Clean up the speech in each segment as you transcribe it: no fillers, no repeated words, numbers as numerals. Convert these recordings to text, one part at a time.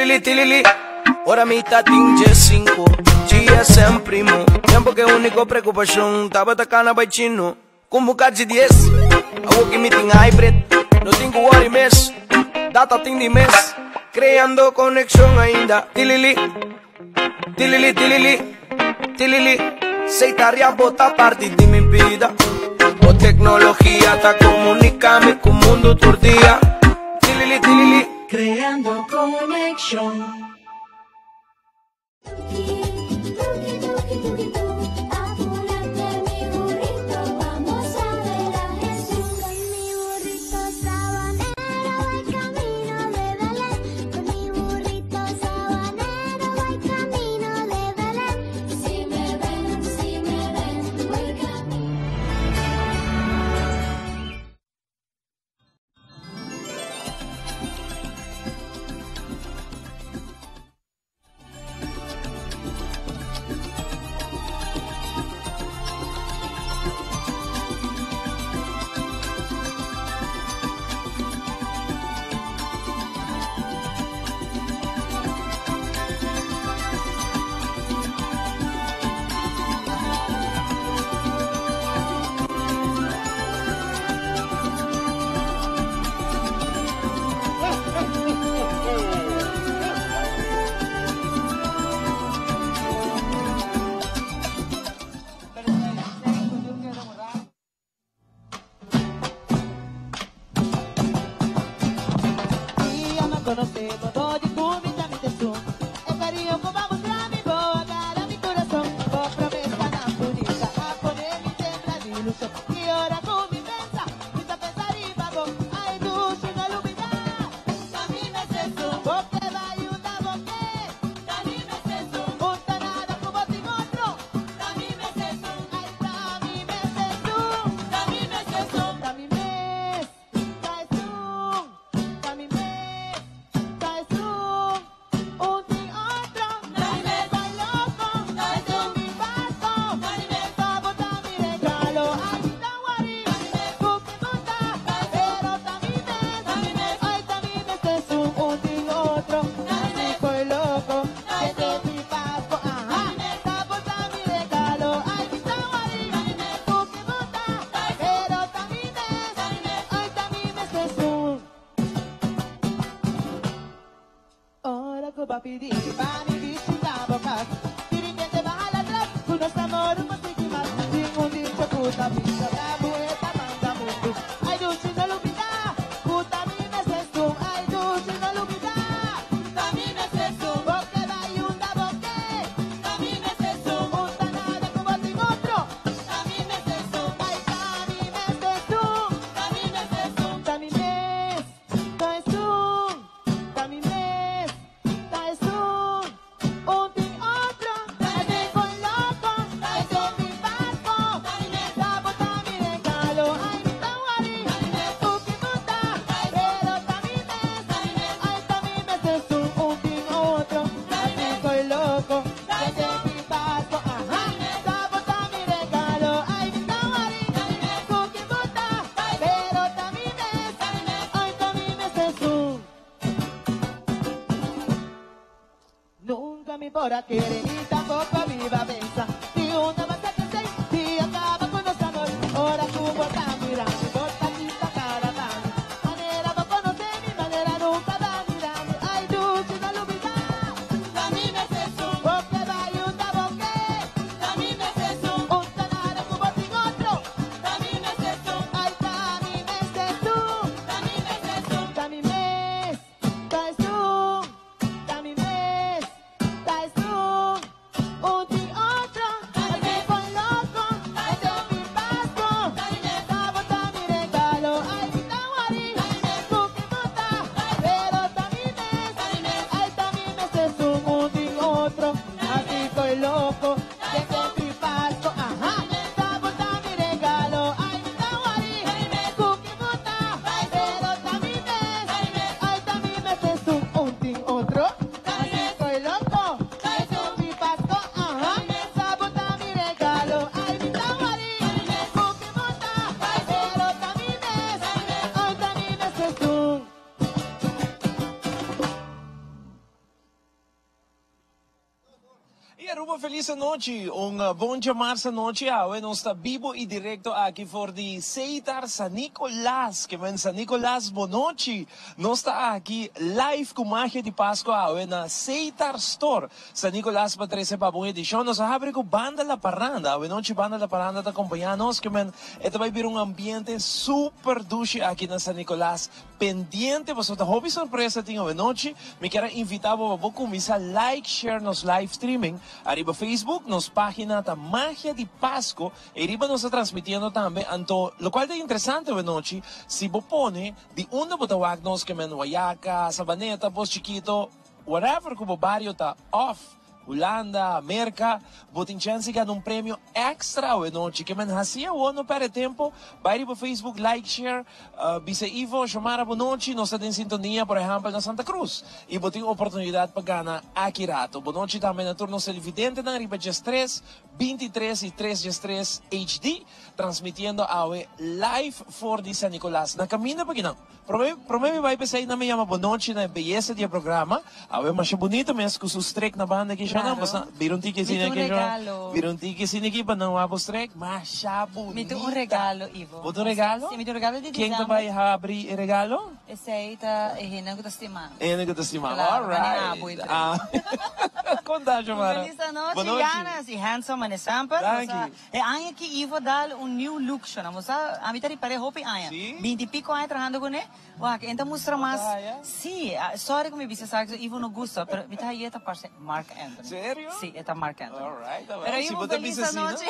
Tilili, tilili. Ora mi tatin G5, GSM primo. Tempu ku úniko preokupashon tabata kana bai chino. Ku buka di 10, awor ku mi tin hybrid. No tin ku worry mes, data tin di mes. Kreando konekshon ainda. Tilili, tilili, tilili, tilili. Seitaria bo ta parti di mi bida. O teknologia ta komuniká ku mundu tur dia. Tilili, tilili. Kreando konekshon. Tuki, tuki, tuki, tu, apúrate mi burrito, vamos a ver a Jesús. Con mi burrito sabanero voy camino de Belén. Con mi burrito sabanero voy camino de Belén. Si me ven, si me ven, voy camino. Konosé bo di kuminda mi tesoro. E kariño ku bo a mustra mi, bo a gara mi kurason. Bo promesanan bunita, a pone mi tembla di ilushon. I ora ku mi pensa, mi ta pensa riba bo. Ai, dushi, no lubidá. T'ami mes esun, bo ke bai unda bo ke. T'ami mes esun, un ta nada ku bo tin otro. T'ami mes esun, ai, t'ami mes esun. T'ami mes esun, t'ami mes, ta esun. T'ami mes, ta esun. Un tin otro, t'ami mes loko, t'ami mi barko, t'ami bo ta mi regalo, ai ta wari, ku ke bota, pero t'ami mes, ai t'ami mes esun, un tin otro, t'ami koi loko, ke mi barko, aha, t'abo ta mi regalo, ai ta wari, ku ke bota, pero t'ami mes, ai t'ami mes esun. Ora ku b'a pidi pa mi bishitá bo kas. Dirigente baha atras, ku nos amor un sigui mas. Tin un dicho ku ta bisa, ta bueta manda mundu. Ai dushi, no lubidá, ku t'ami mes esun. Ai dushi, no lubidá, t'ami mes esun. Bo ke bai unda bo ke, t'ami mes esun. Un ta nada ku bo tin otro, t'ami mes esun. Ai t'ami mes esun, t'ami mes esun. T'ami mes, ta esun. T'ami mes, ta esun. Un tin otro, t'ami koi loko, t'ami mi barko, t'abo ta mi regalo, ai mi ta wari, ku ke bota, pero t'ami mes, ai t'ami mes esun, un tin otro, t'ami koi loko, t'ami mi barko, aha, t'abo ta mi regalo, ai mi ta wari, ku ke bota, pero t'ami mes, ai t'ami mes esun. Nunka mi por a kere ni tampoko mi a pensa. Di una basta ku sei, di a kaba ku nos amor. Ora ku bo ta mira mi, bo ta kita kara pa mi. Manera bo konosé mi, manera nunka b'a mira mi. Ai dushi, no lubidá. T'ami mes esun, bo ke bai unda bo ke. T'ami mes esun, un ta nada ku bo tin otro. T'ami mes esun, ai t'ami mes esun. T'ami mes esun, t'ami mes, ta esun. T'ami mes, ta esun. Un tin otro. Aruba felis anochi, un bon djamars anochi awe nos ta bibo y directo aki for di Seitar San Nicolas, ke men San Nicolas bonochi, nos ta aki live cu magia di Pasco awe na Seitar Store, San Nicolas pa trece pa bo un edicion, nos a habri cu Banda La Parranda, awe nochi Banda La Parranda ta acompaña nos, ke men e ta bay bira un ambiente super dushi aki na San Nicolas. Pendiente pasobra ta hopi sorpresa tin awenochi. Mi kier a invita bo pa bo cuminsa like share nos live streaming ariba Facebook. Nos pagina ta Magia di Pasco y riba nos ta transmitiendo tambe. Anto locual ta interesante awenochi si bo pone di unda bo ta wak nos ke men Wayaca, Sabaneta, Pos Chikito, whatever cu bo bario ta of Hulanda, Merca, bo tin chance di gana un premio extra awe nochi. Ke men haci awor, no perde tempo, bay riba Facebook, like, share, bisa Ivo, Xiomara bo nochi, nos ta den sintonia, por ehempel na Santa Cruz, y bo tin oportunidad pa gana aki rato. Bo nochi tambe na tur nos televidentenan riba 13, 23 y 3 13 HD, transmitiendo awe live for di San Nicolas. Na caminda pa kinan. Prome prome mi bai p'esei nan mi yama bonochi na e beyesa di e programa. Awe masha bunito mes ku su strek na banda aki shona. Claro. Boso bira un tiki Mi asina tin un aki shona. regalo. Bira un tiki asina aki pa nan wak bo strek. Masha Mi tin un bunita. regalo, Ivo. Bo tin un regalo? Si, mi tin un regalo di Ken ta diciember. bai habri e regalo? Esei ta e hendenan ku ta stima mi. E hende ku ta stima bo. Claro, mane abo Alright. entre. Ah. Konta Xiomara. Feliz anochi, Bonochi. Yanas y handsome mane semper. Danki. Nos a E aña aki Ivo dal un new look shona. Bo sa, ami ta ripara e hopi aña. Sí? Binti pico aña trahando cu ne. Wak, e ta mustra Bo mas. ta haya? Sí, sorry cu mi bisa esaki, so Ivo no gusta, pero mi ta haya e ta parce Marc Anthony. Serio? Sí, e ta Marc Anthony. Alright, a Pero ver, si Ivo, bo ta feliz bisa asina. anochi.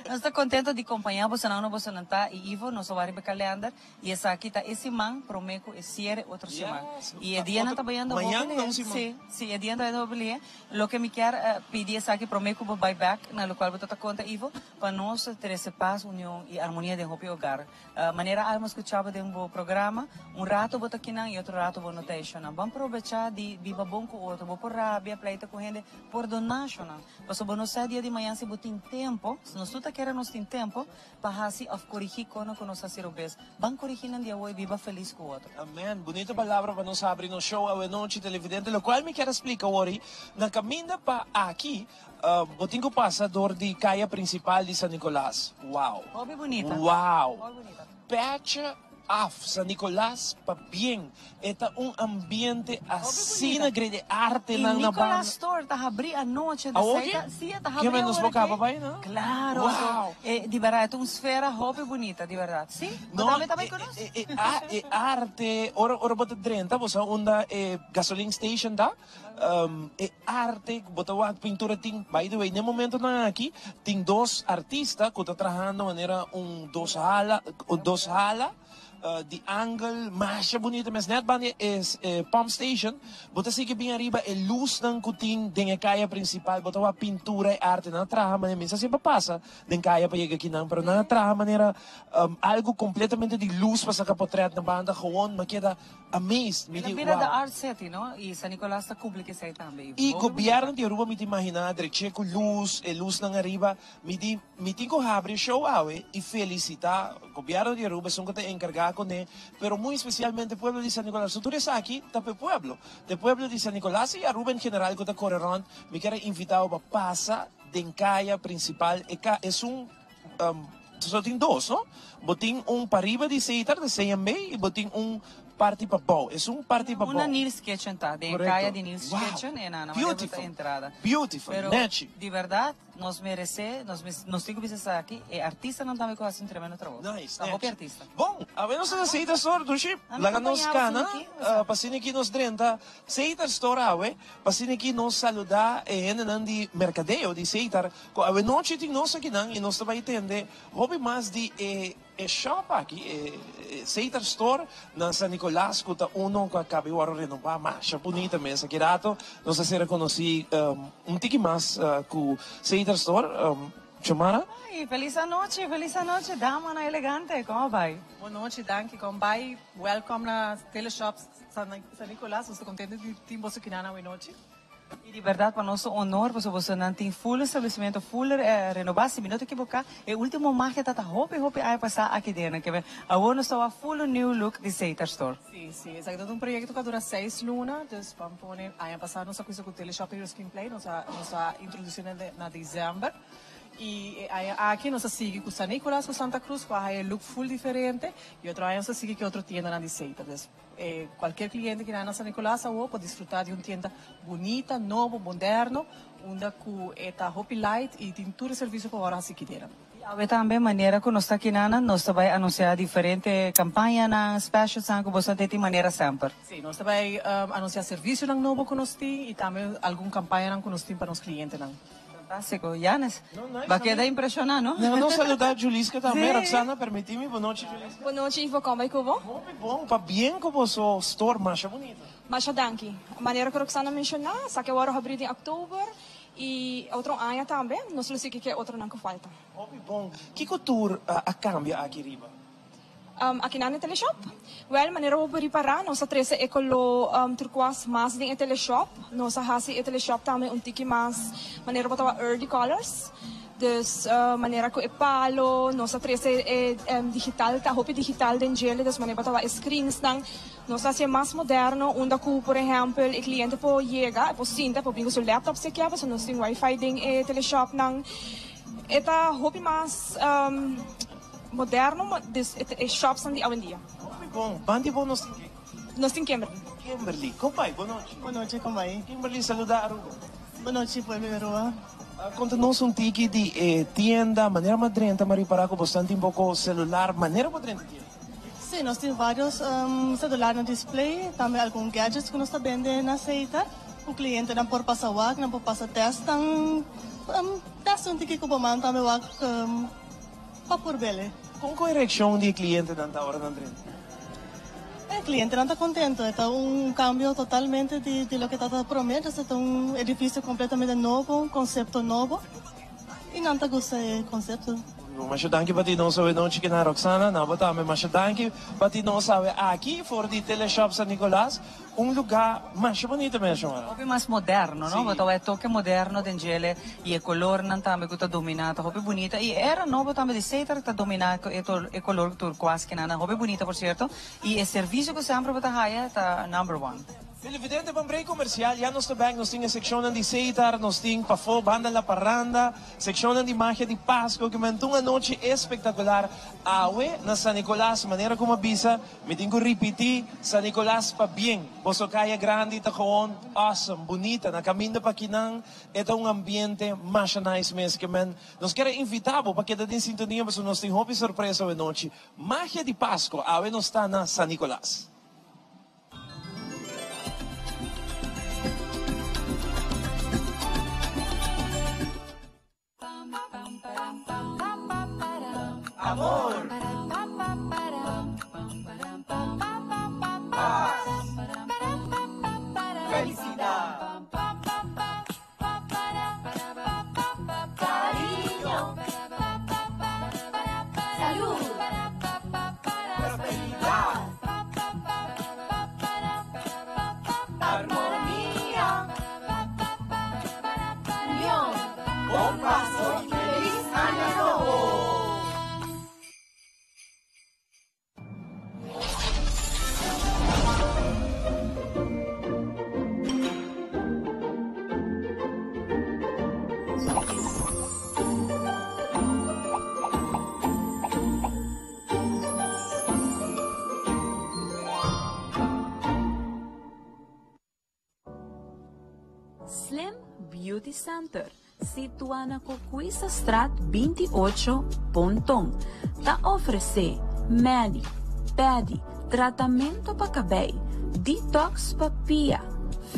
Nos ta contento di compaña bosonan, no bosonan ta. Y Ivo, nos a wak riba e kalender. Y esaki ta e siman prome cu e ciere otro siman. Yes. Y e dianan ta bayando hopi Mañan ta un lihe. siman. Sí, sí, e dianan ta bayando hopi lihe. Loke mi kier pidi esaki prome cu bo bay bek na locual bo ta ta conta Ivo, pa nos trece paz, union y armonia den hopi hogar. Manera Alma scucha bo den bo programa, un rato bo ta kinan y otro rato bo no ta eshonan. Ban probecha di biba bon cu otro. Bo por rabia, pleita cu hende, pordona eshonan. Pasobra bo no sa dia di mañan si bo tin tempo, si nos tur ta kere nos tin tempo, Pa hasi of korigí kono ku nos hasi robes. Ban korigí nan di awor i biba felis ku otro. Amen. Bunita palabra pa nos habri nos show awenochi televidente. Locual mi kier a splica awor na caminda pa aki bo tin cu pasa door di caya principal di San Nicolas. Wow. Hopi bunita. Wow. Hopi bunita. Pecha af San Nicolas pa bien. E ta un ambiente asina grandi, e artenan na banda. Y Nicolas Store ta habri anochi. Awor ki? Si, e ta habri Ke men nos awor por aki. caba bay, no? Claro. Wow! E, di berdad, e ta un sfera hopi bunita, di berdad. Si, bo No, tambe ta bay e, cu nos? e, e, a, e arte, ora, ora bo ta drenta, bo sa unda e gasoline station ta, e arte cu bo ta wak pintura tin, by the way, n'e momentonan aki, tin dos artista cu ta trahando manera un dos hala, dos hala, Di angel masha bunita mes net banda e pump station bo ta sigui bin ariba e lusnan cu tin den e caya principal bo ta wak pintura e arte nan a traha manera mi sa si pa pasa den caya pa yega akinan pero nan a traha manera algo completamente di luz pa saca potret na banda gewoon mi a keda amazed mi El a di bira The wow. Art City no y San Nicolas ta cumpli cu esey tambe Y gobierno di Aruba mi ta imagina a dreche cu luz e lusnan ariba Mi di, mi tin cu habri e show awe y felicita Gobierno di Aruba, esun cu ta encarga cune, pero muy especialmente pueblo di San Nicolas. So tur esaki ta p'e pueblo, t'e pueblo di San Nicolas y Aruba en general cu ta core rond. Mi kier a invita bo pa pasa den caya principal, e ca esun, so tin dos, no? Bo tin un pariba di Setar, di CMB, y bo tin un parti pabou. Esun parti pabou. Una Nils Kitchen ta, den e caya di Nils Kitchen, e nan, nan manera bo ta entrada. Beautiful, Pero, nechi. di berdad, Nos meresé, nos mes, nos tin ku bisa esaki, e artistanan tambe ku hasi un tremendo trabou. Nice, Ta hopi nechi. artista. Bon, awe nos ta na Seita Store, Dushi. Ami Laga nos kompañá bo kana, asina aki, o sa. pa asina aki nos drenta Seita Store awe, pa asina aki nos saludá e hendenan di merkadeo di Seitar, ku awe nochi tin nos akinan i nos ta bai tende hopi mas di e E shop aki, e Seitar Store na San Nicolas cu ta uno cu a caba y worde renoba masha bunita mes. Aki rato nos a ser conoci un tiki mas cu Seitar Store. Xiomara? Ay, feliz anochi, feliz anochi damanan elegante, como bay? Bon nochi, danki, con bay? Welcome na Teleshop San Nicolas, nos ta contento di tin boso kinan awe nochi. Y di berdad pa nos ta un honor pasobra bosonan tin full establecimento full renoba, si mi no ta ekiboca e ultimo magia ta ta hopi hopi aña pasa aki den kebe awor nos ta wak full un new look di Setar Store. Si, si, esaki ta un proyecto cu a dura seis luna, dus ban pone aña pasa nos a cuminsa cu Teleshop y Ruskin Play, nos a nos a introduci na december y e aña aki nos a sigui cu San Nicolas cu Santa Cruz cu a haya e look full diferente y otro aña nos a sigui cu e otro tiendanan di Setar, dus E cualkier cliente ki na na San Nicolas awo por disfruta di un tienda bunita, nobo, moderno, unda cu e ta hopi light y tin tur e servicio cu ora haci kidera. Y awe tambe manera cu nos ta kinanan nos ta bay anuncia diferente campañanan, specialsnan cu boso ta tin manera semper. Si, nos ta bay anuncia servicionan nobo cu nos tin y tambe algun campañanan cu nos tin pa nos clientenan. Fantástico. Janes, ba keda impresiona, no? Laga nos saluda Juliska tambe. Roxana, permiti mi. Bonochi, Juliska. Bonochi, Ivo. Con bai cu bo? Hopi bon. Pabien cu boso store masha bunita. Masha danki. Manera cu Roxana menciona, sa ke worde habri den october y otro aña tambe. Nos lo sigui ke otronan cu falta. Hopi bon. Kico tur a cambia aki riba? Akinan den teleshop? Wèl, manera bo por ripará, nos a trese e koló turkuas mas den e teleshop. Nos a hasi e teleshop tambe un tiki mas manera bo tawa earthy colors. Dus manera ku e palo, nos a trese e digital, ta hopi digital den djele, dus manera bo tawa e screensnan. Nos a hasié mas moderno, unda ku por ehèmpel e kliente por yega, e por sinta, e por bin ku su laptop si e kier, pasobra nos tin wifi den e teleshopnan. E ta hopi mas. Moderno ma des e shopsnan di awendia. Hopi bon. Bandi bo nos tin ke? Nos tin Kimberly. Kimberly. Kon bai? Bon nochi. Bon nochi, kon bai? Kimberly saluda Aruba. Bon nochi pueblo di Aruba. Konta nos un tiki di e tienda, manera bo a drenta, mi a ripara ku bosnan tin poko celular, manera bo a drenta tienda? Si, nos tin varios celular na display, tambe algun gadgets ku nos ta bende na Seita, ku klientenan por pasa wak, nan por pasa test nan, test un tiki ku bo man tambe wak. Pa por bele. Kon ku e reakshon di e klientenan ta ora nan drenta? E klientenan ta kontento. E ta un kambio totalmente di di loke tabata promé. Dus e ta un edifisio kompletamente nobo, un konsepto nobo i nan ta gusta e konsepto. Masha danki pa ti nos awe nochi kina Roxana. Na bo tambe masha danki pa ti nos awe aki for di Teleshop San Nicolas. Un lugá masha bunita mes, Xiomara. Hopi mas moderno, no? Bo ta wak e toke moderno den djele y e colornan tambe cu ta domina ta hopi bunita. Y e era nobo tambe di Setar ta domina cu e color turquoise kinan nan. Hopi bunita, por cierto. Y e servicio cu semper bo ta haya ta number one. Televidente, pa un break comercial ya nos ta bek. Nos tin e seccionnan di Setar, nos tin pafó banda La Parranda, seccionnan di Magia di Pasco, cu men ta un anochi espectacular awe na San Nicolas. Manera cu mi a bisa, Mi tin cu ripiti, San Nicolas pabien, boso caya grandi ta gewoon awesome, bunita, na caminda pa kinan e ta un ambiente masha nice mes ke men. Nos kier a invita bo pa keda den sintonia pasobra nos tin hopi sorpresa awe nochi. Magia di Pasco, awe nos ta na San Nicolas. Amor. Paz. Felicidad. Cariño. Salud. Prosperidad. Armonía. Union, Bon Paso y Feliz Aña Nobo! Slim Beauty Center, situa na Cocuisastraat 28, Ponton, ta ofrece mani, pedi, tratamento pa cabey, detox pa pia,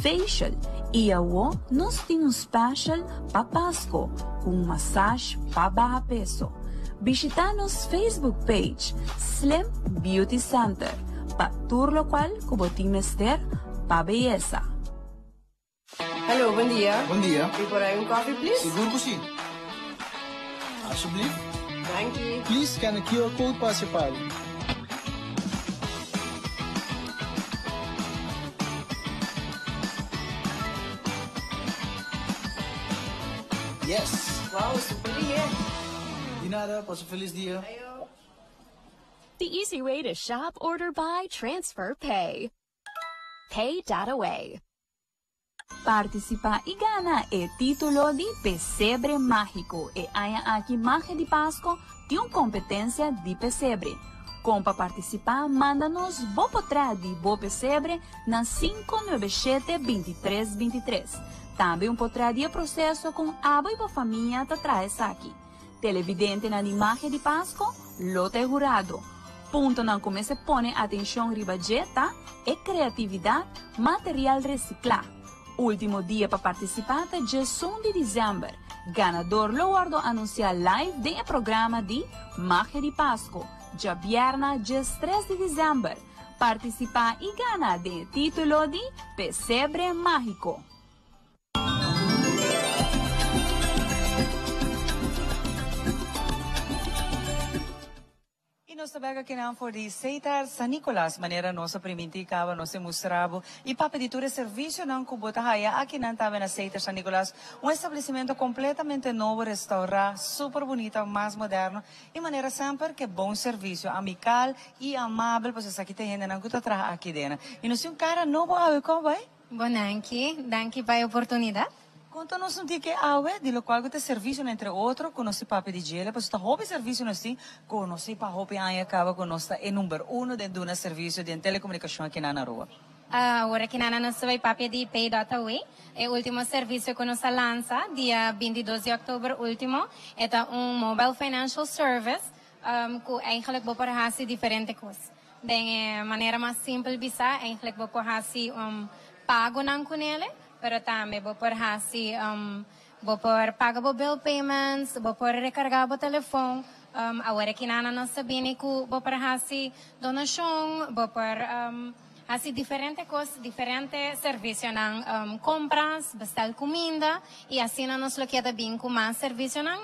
facial y awo nos tin un special pa Pasco cu un massage pa baha peso. Bishita nos Facebook page Slim Beauty Center pa tur locual cu bo tin mester pa beyesa. Hallo, bon dia. Bon dia. Mi por hay un coffee, please? Sigur cu si. Alsjeblieft. Danki. Please scan e QR code pa haci pago. Wow, super lihe. Di nada, pasa felis dia. The easy way to shop, order, buy, transfer, pay. Pay.away. Partisipá i gana e título di Pesebre Mágiko. E aña aki Magia di Pasko tin un kompetensia di pesebre. Kon pa partisipá manda nos bo potrèt di bo pesebre na 597 23 23. Tambe un potrèt di e proseso kon abo i bo famia ta traha esaki. Televidentenan di Magia di Pasko lo ta e hurado. Puntonan ku mester pone atenshon riba dje ta e kreatividat, material resiklá. Último dia pa partisipá ta djesun di desèmber. Ganador lo wòrdu anunsiá live den e programa di Magia di Pasko, djabièrna djestres di desèmber. Partisipá i gana den e título di Pesebre Mágiko. Y nos ta bek akinan for di Seitar San Nicolas, manera nos a priminti caba nos e mustra bo y papia di tur e servicionan cu bo ta haya akinan tambe na Seitar San Nicolas, un establecimento completamente nobo, restaura, super bunita, mas moderno y manera semper ke bon servicio, amical y amabel, pasobra esaki ta e hendenan cu ta traha aki dena. Y nos tin un cara nobo awe, con bay? Bon danki, danki pa e oportunidat. Konta nos un tiki awe di lokual ku ta servisionan entre otro ku nos tin papia di djele pasobra ta hopi servisio nos tin ku nos tin pa hopi aña kaba ku nos ta e number uno den duna servisio den telekomunikashon aki na Aruba. Awor aki na nos ta bai papia di Pay dot Away, e ultimo servisio ku nos a lansa dia 22 di òktober ultimo. E ta un mobile financial service ku eigenlijk bo por hasi diferente kos. Den e manera mas simpel bisa, eigenlijk bo por hasi un pagonan ku nele, pero tambe bo por hasi bo por paga bo bill payments, bo por rekarga bo telefon. Awor aki nan nos ta bini ku bo por hasi donashon, bo por hasi diferente kos, diferente servisionan, kompras, bestel kuminda i asina nos lo keda bin ku mas servisionan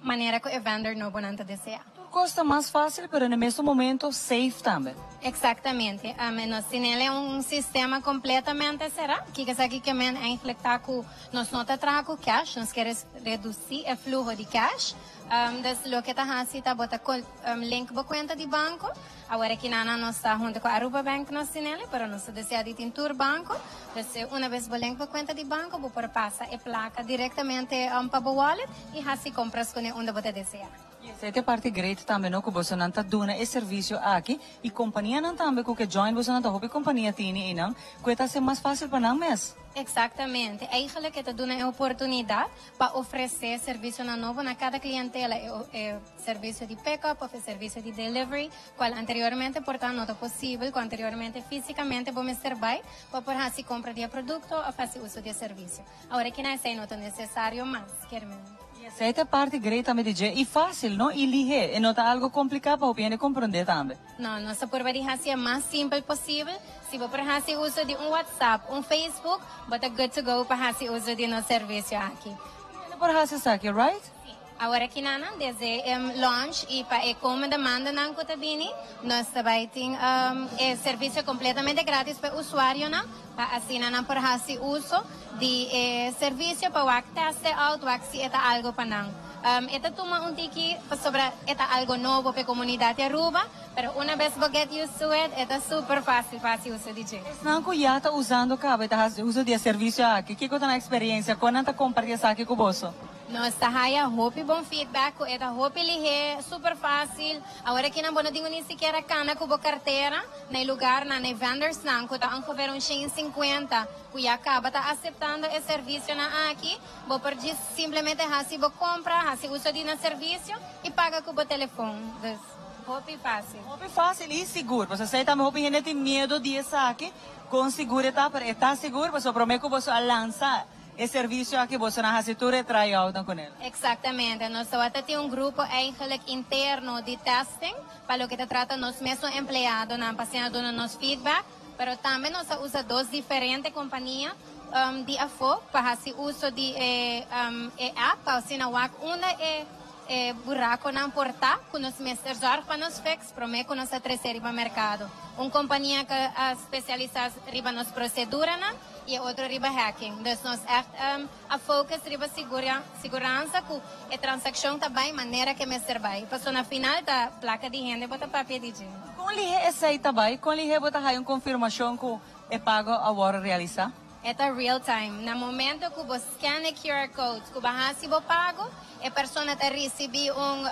manera ku e vendor nobonan ta desea. Tur kos ta mas fácil pero na e mesun momento safe tambe. Exactamente. Nos tin el e un sistema completamente cerá. Kiko esaki ke men eigenlijk ta ku nos no ta traha ku cash, nos kere reduci e fluho di cash. Dus loke ta hasi ta bo ta link bo cuenta di banco. Awor aki nan nos ta hunto ku Aruba Bank nos tin el, pero nos ta desea di tin tur banco. Dus una bes bo link bo cuenta di banco bo por pasa e placa directamente pa bo wallet y hasi compras kune unda bo ta desea. Y esey ta e parti great tambe no cu bosonan ta duna e servicio aki y companianan tambe cu ke join bosonan ta hopi compania tini eynan cu e ta haci mas facil pa nan mes. Exactamente. Eigenlijk e ta duna e oportunidad pa ofrece servicionan nobo na cada clientela, e servicio di pick up of e servicio di delivery cual anteriormente por ta no ta posibel cu anteriormente fisicamente bo mester bay pa por haci compra di e producto of haci uso di e servicio. Awor aki na esey no ta necesario mas, kier men. Y esey ta e parti great tambe di dje. Y facil, no? Y lihe. E no ta algo complica pa hopi hende comprende tambe. No, nos ta purba di haci e mas simpel posibel. Si bo por haci uso di un WhatsApp, un Facebook, bo ta good to go pa haci uso di nos servicio aki. Hende por haci esaki, right? Si. Awor aki nan, desde e launch y pa e come demandanan cu ta bini, nos ta bay tin e servicio completamente gratis pa e usuarionan. Pa asina nan por hasi uso di e servisio pa wak test e out, wak si e ta algo pa nan. E ta tuma un tiki pasobra e ta algo nobo pa e komunidat di Aruba, pero una bes bo get used to it, e ta super facil pa hasi uso di dje. Esnan ku ya ta usando kaba e ta hasi uso di e servisio aki, kiko ta nan eksperiencia? Kon nan ta komparti esaki ku boso? Nos ta haya hopi bon feedback ku e ta hopi lihé, super fácil. Awor aki nan bo no tin ku ni sikiera kana ku bo kartera na e lugarnan, na e vendorsnan ku ta ongeveer un 150 ku ya kaba ta aseptando e servisionan aki. Bo por djis simplemente hasi bo kompra, hasi uso di nan servisio i paga ku bo telefon. Dus hopi fácil. Hopi fácil i sigur. Pasobra esei tambe hopi hende tin miedu di esaki, kon sigur e ta, pero e ta sigur pasobra promé ku boso a lansa E servicio aki boso nan haci tur e try-outnan cu nel. Exactamente. Nos tabata tin un grupo eigenlijk interno di testing pa loke ta trata nos mesun empleadonan pa asina duna nos feedback, pero tambe nos a usa dos diferente compania di afo pa haci uso di e app pa asina wak unda e. e buraconan por ta cu nos mester zorg pa nos fix prome cu nos a trece riba mercado. Un compania cu a specialisa riba nos proceduranan y e otro riba hacking. Dus nos echt a focus riba siguransa cu e transaccion ta bay manera cu e mester bay. Pasobra na final ta placa di hende bo ta papia di dje. Con lihe esey ta bay? Con lihe bo ta haya un confirmacion cu e pago a worde realisa? E ta real time. Na momento cu bo scan e QR code cu bo haci bo pago, e persona ta ricibi un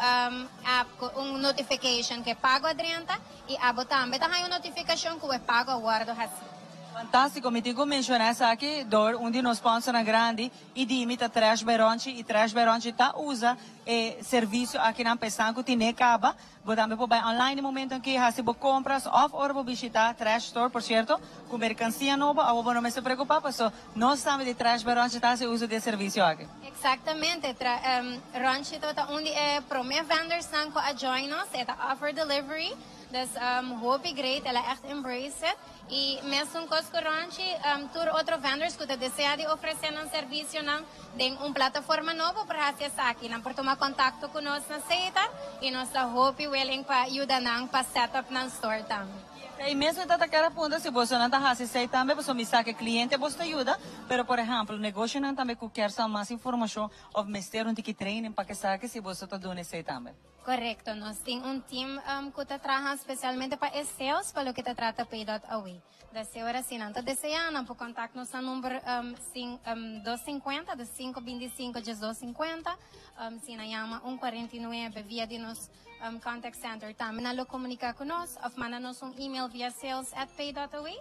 app cu un notification cu e pago a drenta y abo tambe ta haya un notificacion cu e pago a wordo haci. Fantastico, mi tin cu menciona esaki door un di nos sponsornan grandi y di mi ta Trash by Ronchi y Trash by Ronchi ta usa e servicio akinan pa esnan cu tine caba. Bo tambe por bai online di momento aki hasi bo compras of ora bo bishita Trash Store, por cierto, cu mercancia nobo, awor bo no mester preocupa paso nos tambe di Trash by Ronchi ta hasi uso di e servicio aki. Exactamente, Ronchi ta un di e prome vendorsnan cu a join nos, e ta offer delivery, dus hopi great, el a echt embrace it. Y mesun cos cu Ronchi, tur otro vendors cu ta desea di ofrece nan servicionan den un plataforma nobo por haci esaki. Nan por tuma contacto cu nos na Setar y nos ta hopi willing pa yuda nan pa set up nan store tambe. Y mes mi ta ta kier a puntra si bosonan ta haci esey tambe, pasobra mi sa cu e cliente bos ta yuda, pero por ehempel negocionan tambe cu kier sa mas informacion of mester un tiki training pa esaki si boso ta duna esey tambe. Korekto, nos tin un team ku ta traha spesialmente pa e sales pa loke ta trata Pay.awe. Desde ora si nan ta deseá nan por kontakt nos na number dos sinkuenta, dus sinku binti sinku diesdos sinkuenta. Si nan yama un kuarenta i nuebe via di nos contact center tambe nan lo komuniká ku nos òf manda nos un email via sales at pay.awe.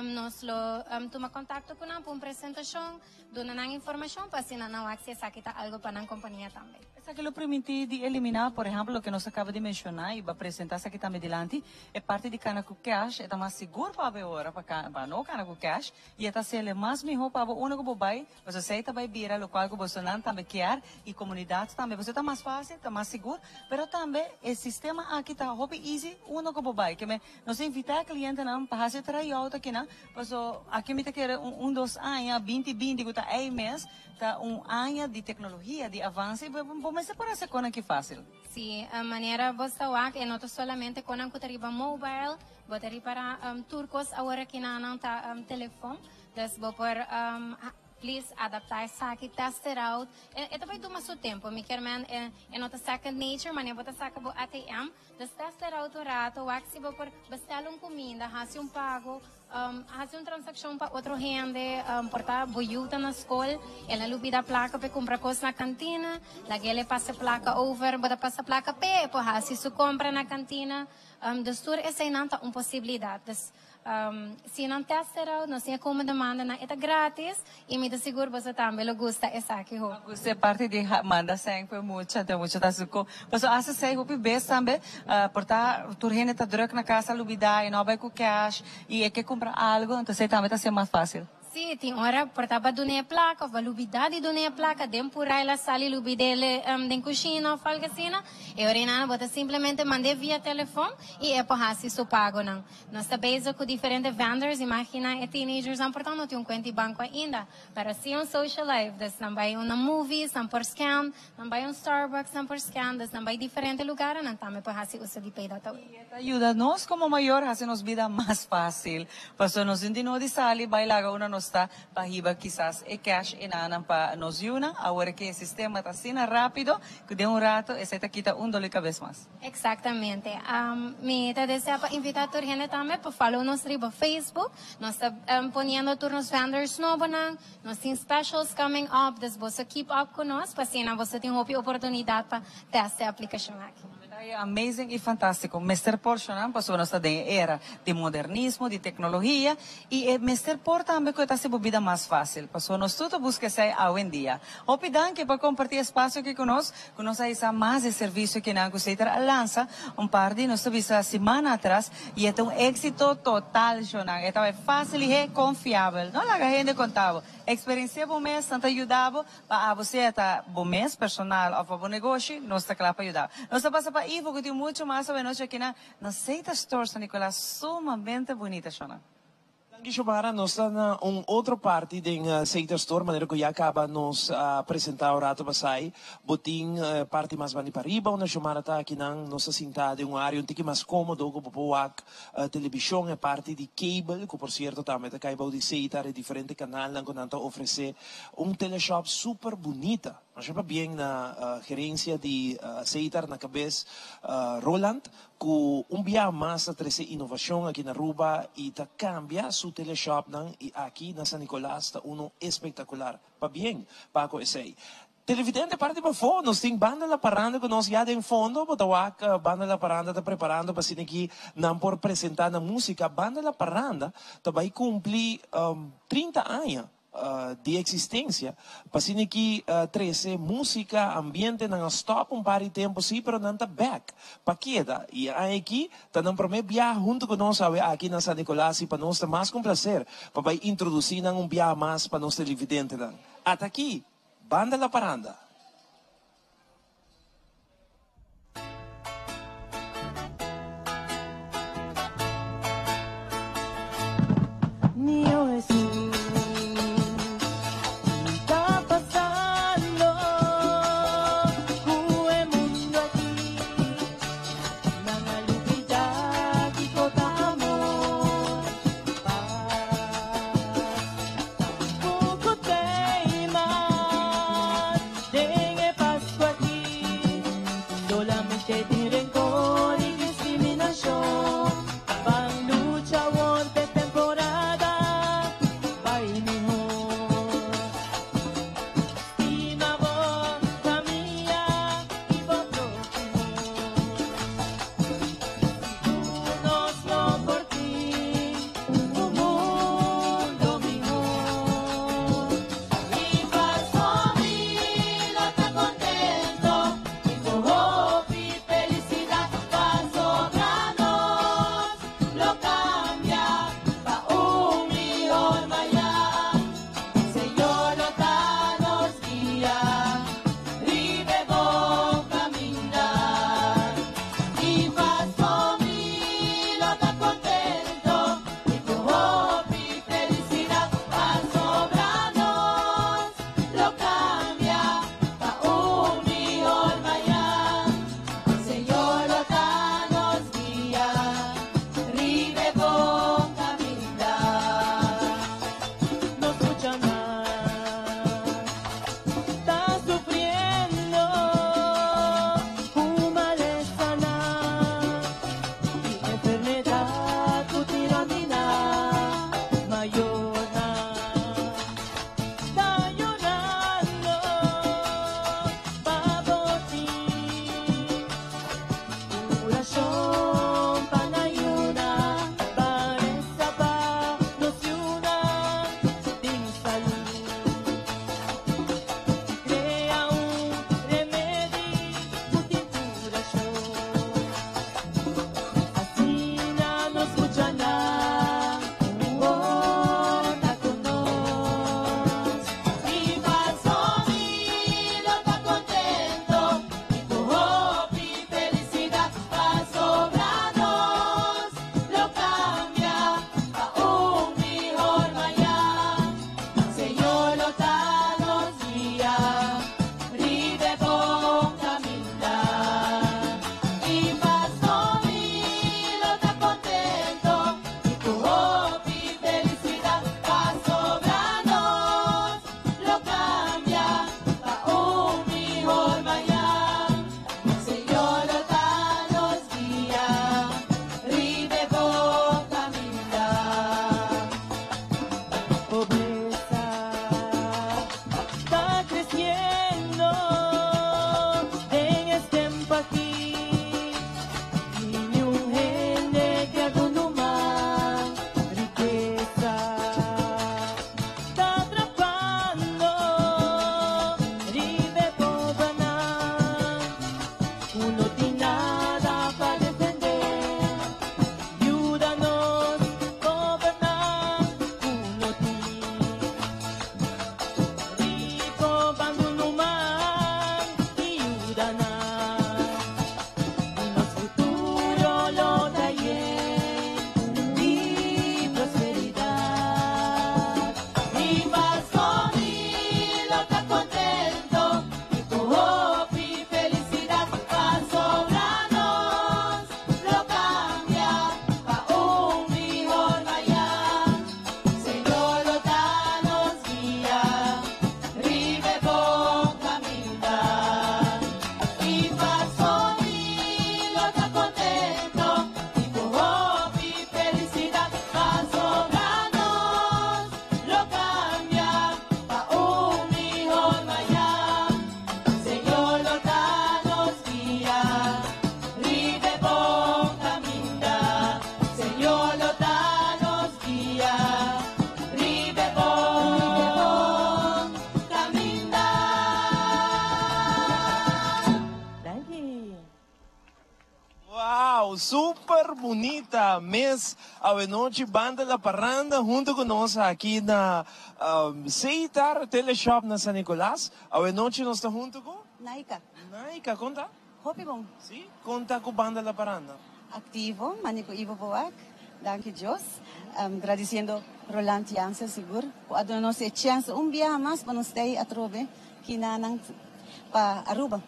Nos lo tuma kontakto ku nan pa un presentashon. Duna nan informashon pa asina nan wak si esaki ta algu pa nan kompania tambe. Esaki lo permití di eliminá, por ehèmpel, loke nos a kaba di menshoná i bo a presentá esaki tambe dilanti, e parti di kana ku kèsh, e ta mas sigur pa bo e ora pa pa no kana ku kèsh i e ta sele mas mihó pa bo unda ku bo bai, pasobra esei ta bai bira lokual ku bosonan tambe kier i komunidat tambe. Pasobra e ta mas fásil, ta mas sigur, pero tambe e sistema aki ta hopi easy unda ku bo bai. Ke men nos a invitá e klientenan pa hasi e tryout akinan. Paso aki mi ta kere un un dos aña, binti binti ku ta ei mes, ta un aña di teknologia, di avanse i bo mester por hasi konan ki fásil. Sí, manera bo sa wak e no ta solamente konan ku ta riba mobile, bo ta ripará tur kos awor aki nan nan ta telefon, dus bo por Please adapta esaki, test it out. E ta bai tuma su tempo, mi kier men e no ta second nature, manera bo ta saca bo ATM. Dus test it out un rato, wak si bo por bestel un cuminda, haci un pago, haci un transaccion pa otro hende, por ta bo yu ta na scol, el a lubida placa pa e cumpra cos na cantina, laga el e pasa placa over, bo ta pasa placa p'e, e por haci su compra na cantina. Dus tur eseinan ta un posibilidad. Dus Si nan test it out, nos tin e come demanda nan, e ta gratis y mi ta sigur boso tambe lo gusta esaki ho. A gusta e parti di manda sèn pa e mucha, anto e mucha ta su ko. Pasobra hasta esei hopi bes tambe por ta tur hende ta drùk na kas a lubidá e no a bai ku cash y e ke kumpra algu, anto esei tambe ta hasié mas fásil. Sí, tin ora por ta ba dun'é e plaka of ba lubidá di dun'é e plaka, den purá el a sali lubid'é den kushina of algu asina. E ora einan bo ta simplemente mand'é via telefon i e por hasi su pagonan. Nos ta bezig ku diferente vendors, imagina e teenagersnan por ta no tin un kuenta di banko ainda, pero sí un social life, dus nan bai una movies, nan por scan, nan bai un Starbucks, nan por scan, dus nan bai diferente lugarnan, nan tambe por hasi uso di Pay.awe. Ta yuda nos como mayor haci nos bida mas facil. Pasobra nos tin di no di sali bay laga unda nos ta pa hiba kisas e cash enanan pa nos yunan. Awor ke e sistema ta asina rapido cu den un rato esey ta kita un dolor cabes mas. Exactamente. Mi ta desea pa invita tur hende tambe pa follow nos riba Facebook. Nos ta poniendo tur nos vendors nobonan. Nos tin specials coming up, dus boso keep up cu nos pa asina boso tin hopi oportunidad pa test e aplicacion aki. Ta e amazing y fantastico. Mester por shonan pasobra nos ta den e era di modernismo, di tecnologia y e mester por tambe cu e ta haci bo bida mas facil pasobra nos tur ta busca esey awendia. Hopi danki pa comparti e espacio aki cu nos, cu nos a hisa mas e servicio kinan cu Seter a lansa un par di nos ta bisa simana atras y e ta un exito total shonan. E ta facil y he confiabel. No laga hende conta bo. Experiencia bo mes, nan ta yuda bo. Pa abo sea ta bo mes personal of pa bo negoshi, nos ta kla pa yuda. Nos ta pasa pa Ivo ku tin mucho mas awe nochi aki na na Seita Store San Nicolas sumamente bunita shona. Danki Xiomara, nos ta na un otro parti den Seita Store, manera cu ya caba nos a presenta un rato pasai. Bo tin parti mas bandi pariba unda Xiomara ta akinan, nos ta sinta den un area un tiki mas comodo cu bo por wak television, e parti di cable, cu por cierto tambe ta cay bou di Seita, e diferente canalnan cu nan ta ofrece. Un teleshop super bunita. Masha pabien na gerencia di Setar na cabes Roland cu un bia mas ta trece innovacion aki na Aruba y ta cambia su teleshopnan y aki na San Nicolas ta uno espectacular. Pabien pa cu esey. Televidente parti pafo nos tin Banda La Paranda cu nos ya den fondo bo ta wak Banda La Paranda ta preparando pa asina ki nan por presenta nan musica. Banda La Paranda ta bay cumpli 30 aña di existencia pa asina ki trece musica, ambiente, nan a stop un par di tempo si pero nan ta back pa keda y e aña aki ta nan prome biaha hunto cu nos awe aki na San Nicolas y pa nos ta mas cu un placer pa bay introduci nan un biaha mas pa nos televidentenan. Ata aki, Banda La Paranda. Niño Jesús, ta pasando ku e mundo aki? Nan a lubidá kiko ta amor, pas, tampoko t'ei mas den. Wow, super bunita mes awe nochi Banda La Parranda hunto cu nos aki na Setar Teleshop na San Nicolas. Awe nochi nos ta hunto cu? Naika. Naika, con ta? Hopi bon. Si? Con ta cu Banda La Parranda? Activo, mane cu Ivo Boak. Danki Dios. Gradiciendo Roland Jansen sigur cu a duna nos e chance un biaha mas pa nos stay atrobe kinanan pa Aruba.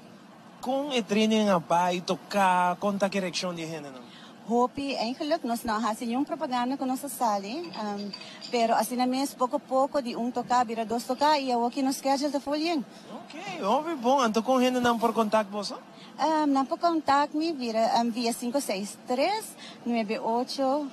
Kon e training a bai toká? Kon ta ki reakshon di e hendenan? Hopi, eigenlijk nos no a hasi niun propaganda ku nos a sali, pero asina mes poko poko di un toká bira dos toká i awoki nos schedule ta full yen. Ok, hopi bon. Anto kon hendenan por kontakt boso? Nan por kontakt mi via via sinku seis tres, nuebe ocho,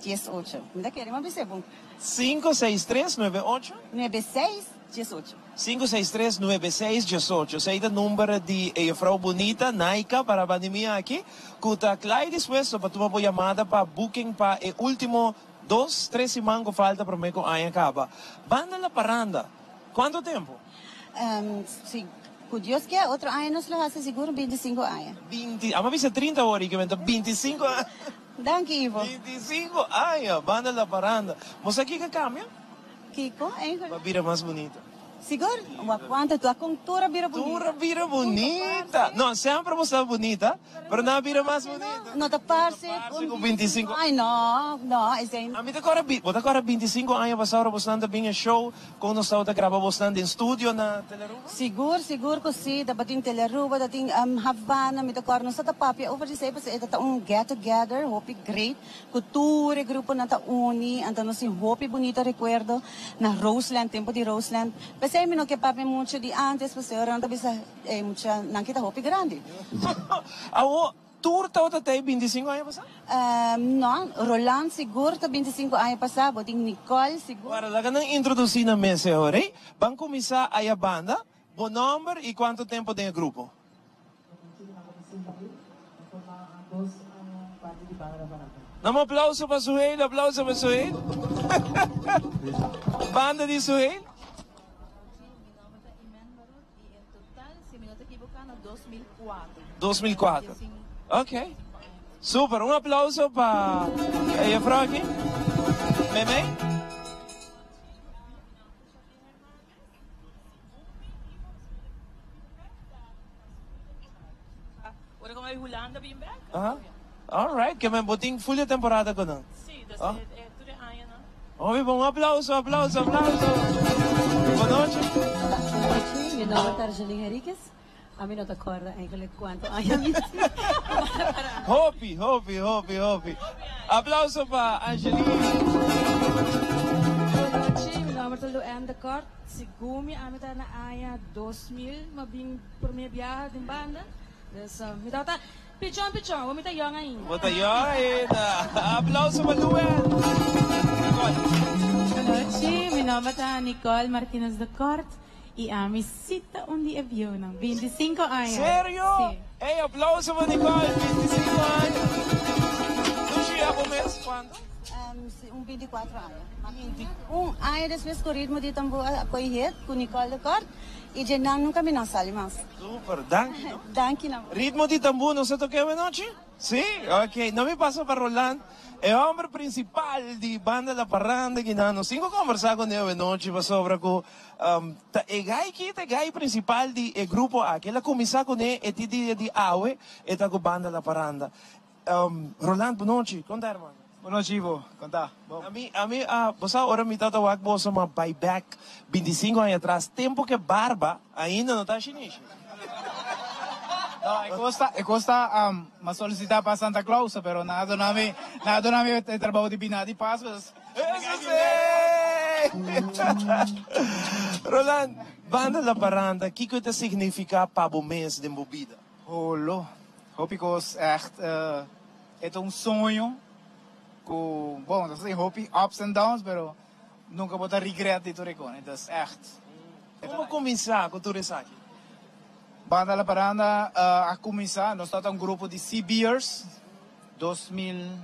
dies ocho. Mi ta kere mi a bis'é bon. 563, 98? 96. 18. Sinku seis tres nuebe seis diesocho Esei ta number di e jefrouw bunita Naika para bandi mi aki ku ta kla i dispuesto pa tuma bo yamada pa booking pa e ultimo dos tres siman ku falta prome ku aña kaba. Banda la paranda kuantu tempu? Si ku Dios ke otro aña nos lo hasi sigur 25 aña. 20 amo bisa 30 awor i ke men ta 25 aña. Danki Ivo. 25 aña banda la paranda. Bo sa kiko a kambia? Kiko eigenlijk? Bo a bira mas bunita. Sigur? Wak cuanto tu a con tur a bira bunita. Tur a bira bunita. No, semper bo staba bunita, pero nan a bira mas bunita. No ta parce con 25. Ay no, no, esey. Ami ta corda, bo ta corda 25 aña pasa ora bosnan ta bin e show con nos tabata graba bosnan den studio na Telearuba? Sigur, sigur cu si. Tabatin Telearuba, tabatin Havana, mi ta corda nos ta papia over di esey pasobra e ta un get together hopi great. Ku tur e gruponan ta uni, anto nos tin hopi bunito rekuerdo na Roseland, tempu di Roseland. P'esei mi no ke papia muchu di antes, pasobra ora nan ta bisa e mucha nan kita hopi grandi. Awo, tur tabata ta e 25 aña pasá? No, Roland sigur ta 25 aña pasá, bo tin Nicole sigur. Wara, laga nan introdusí nan mes e ora ei. Ban kuminsá aya banda. Bo nòmber i kuantu tempu den e grupo? Dam un aplauso pa Suheil, aplauso pa Suheil. Banda di Suheil. 2004. Ok. Super, un aplauso pa e juffrouw aki. Meme. Ora ku bai Hulanda bin bek. Aha. All right, ke men bo tin full e temporada ku nan. Si, dus e e tur e añanan. Hopi bon, un aplauso, aplauso, aplauso. Bon nochi. Bon nochi, mi nomber ta Argeline Henriquez. Ami no ta corda eigenlijk cuanto aña mi tin. Hopi, hopi, hopi, hopi. Aplauso pa Angeline. Bonochi, mi nomber ta Luann de Kort. Segun mi ami ta na aña 2000 mi a bin prome biaha den banda. Dus mi tabata pichon pichon, awor mi ta yong ainda. Bo ta yong ainda. Aplauso pa Luann. Nicole. Bonochi, mi nomber ta Nicole Martinez de Kort. Y ami si ta un di e bieunan, 25 aña. Serio? Si. Ey, aplauso pa Nicole, 25 aña. Lucia, abo mes cuanto? Un 24 aña. Un aña despues cu Ritmo di Tambor a coy hit cu Nicole de Kort y dje nan nunca mi no sali mas. Super, danki no. Danki na bo. Ritmo di Tambor nos a toca awe nochi? Si? Ok, no mi pasa pa Roland. E homber principal di Banda La Parranda kinan nos tin cu conversa cu ne awe nochi pasobra cu Ta e gai ki ta e gai principal di e grupo aki. El a cuminsa cune e ti dia di awe e ta cu Banda La Parranda. Roland, bonochi. Con ta hermano? Bonochi Ivo, con ta? Bon. Ami, ami a, bo sa ora mi tata wak boso ma bay back 25 aña atras, tempo ke barba ainda no ta shinishi. No, e cos ta, e cos ta, m'a solicita pa Santa Claus, pero nan a duna mi, nan a duna mi e trabou di bina di Pascua. Eso sí! Roland, banda La Parranda, kiko e ta significa pa bo mes den bo bida? Holo, hopi cos echt, e ta un soño cu, bon, ta tin hopi ups and downs, pero nunca bo ta regret di tur e cos, entonces echt. Con bo cuminsa cu tur esaki? Banda La Parranda a cuminsa, nos tabata un grupo di CB'ers, 2000.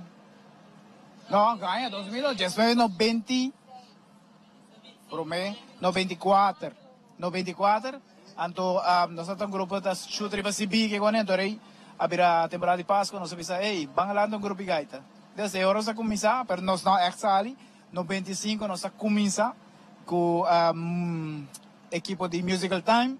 No, gaña, 2019 no 20, prome, 94, 94, anto um, nos ta un grupo ta shoot riba CB ke kone, anto rei, A bira temporada di Pasco, nos a bisa, ey, ban lanta un grupo di gaita. Desde e ora nos a cuminsa, pero nos no a echt sali. 95 nos a cuminsa cu ekipo di Musical Time.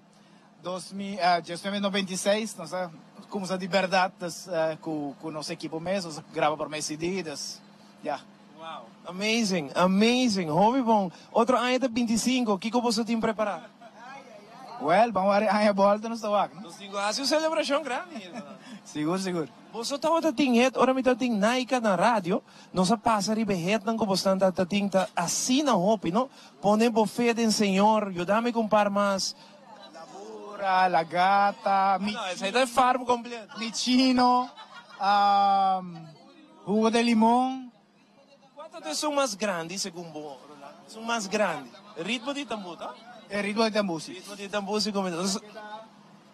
1996 nos a cuminsa di berdad dus cu nos ekipo mes, nos a graba prome CD, dus ya. Wow, amazing, amazing, hopi bon. Otro aña ta 25, kico boso tin prepara? Well, ban wak e aña bolta nos ta wak, no? Nos tin cu haci un celebracion grandi hier, no? Sigur, sigur. Boso tabata tin het ora mi tabatin Naika na radio, nos a pasa riba e hetnan cu bosnan ta tin ta asina hopi, no? Pone bo fe den Señor, yuda mi cu un par mas. La burra, la gata, mi. No, esey ta e farm completo. Mi chino, jugo de limon. Cuanto ta esun mas grandi segun bo, Rolando? Esun mas grandi. Ritmo di tambu, ta? E ritmo di tambu, si. Ritmo di tambu, si como.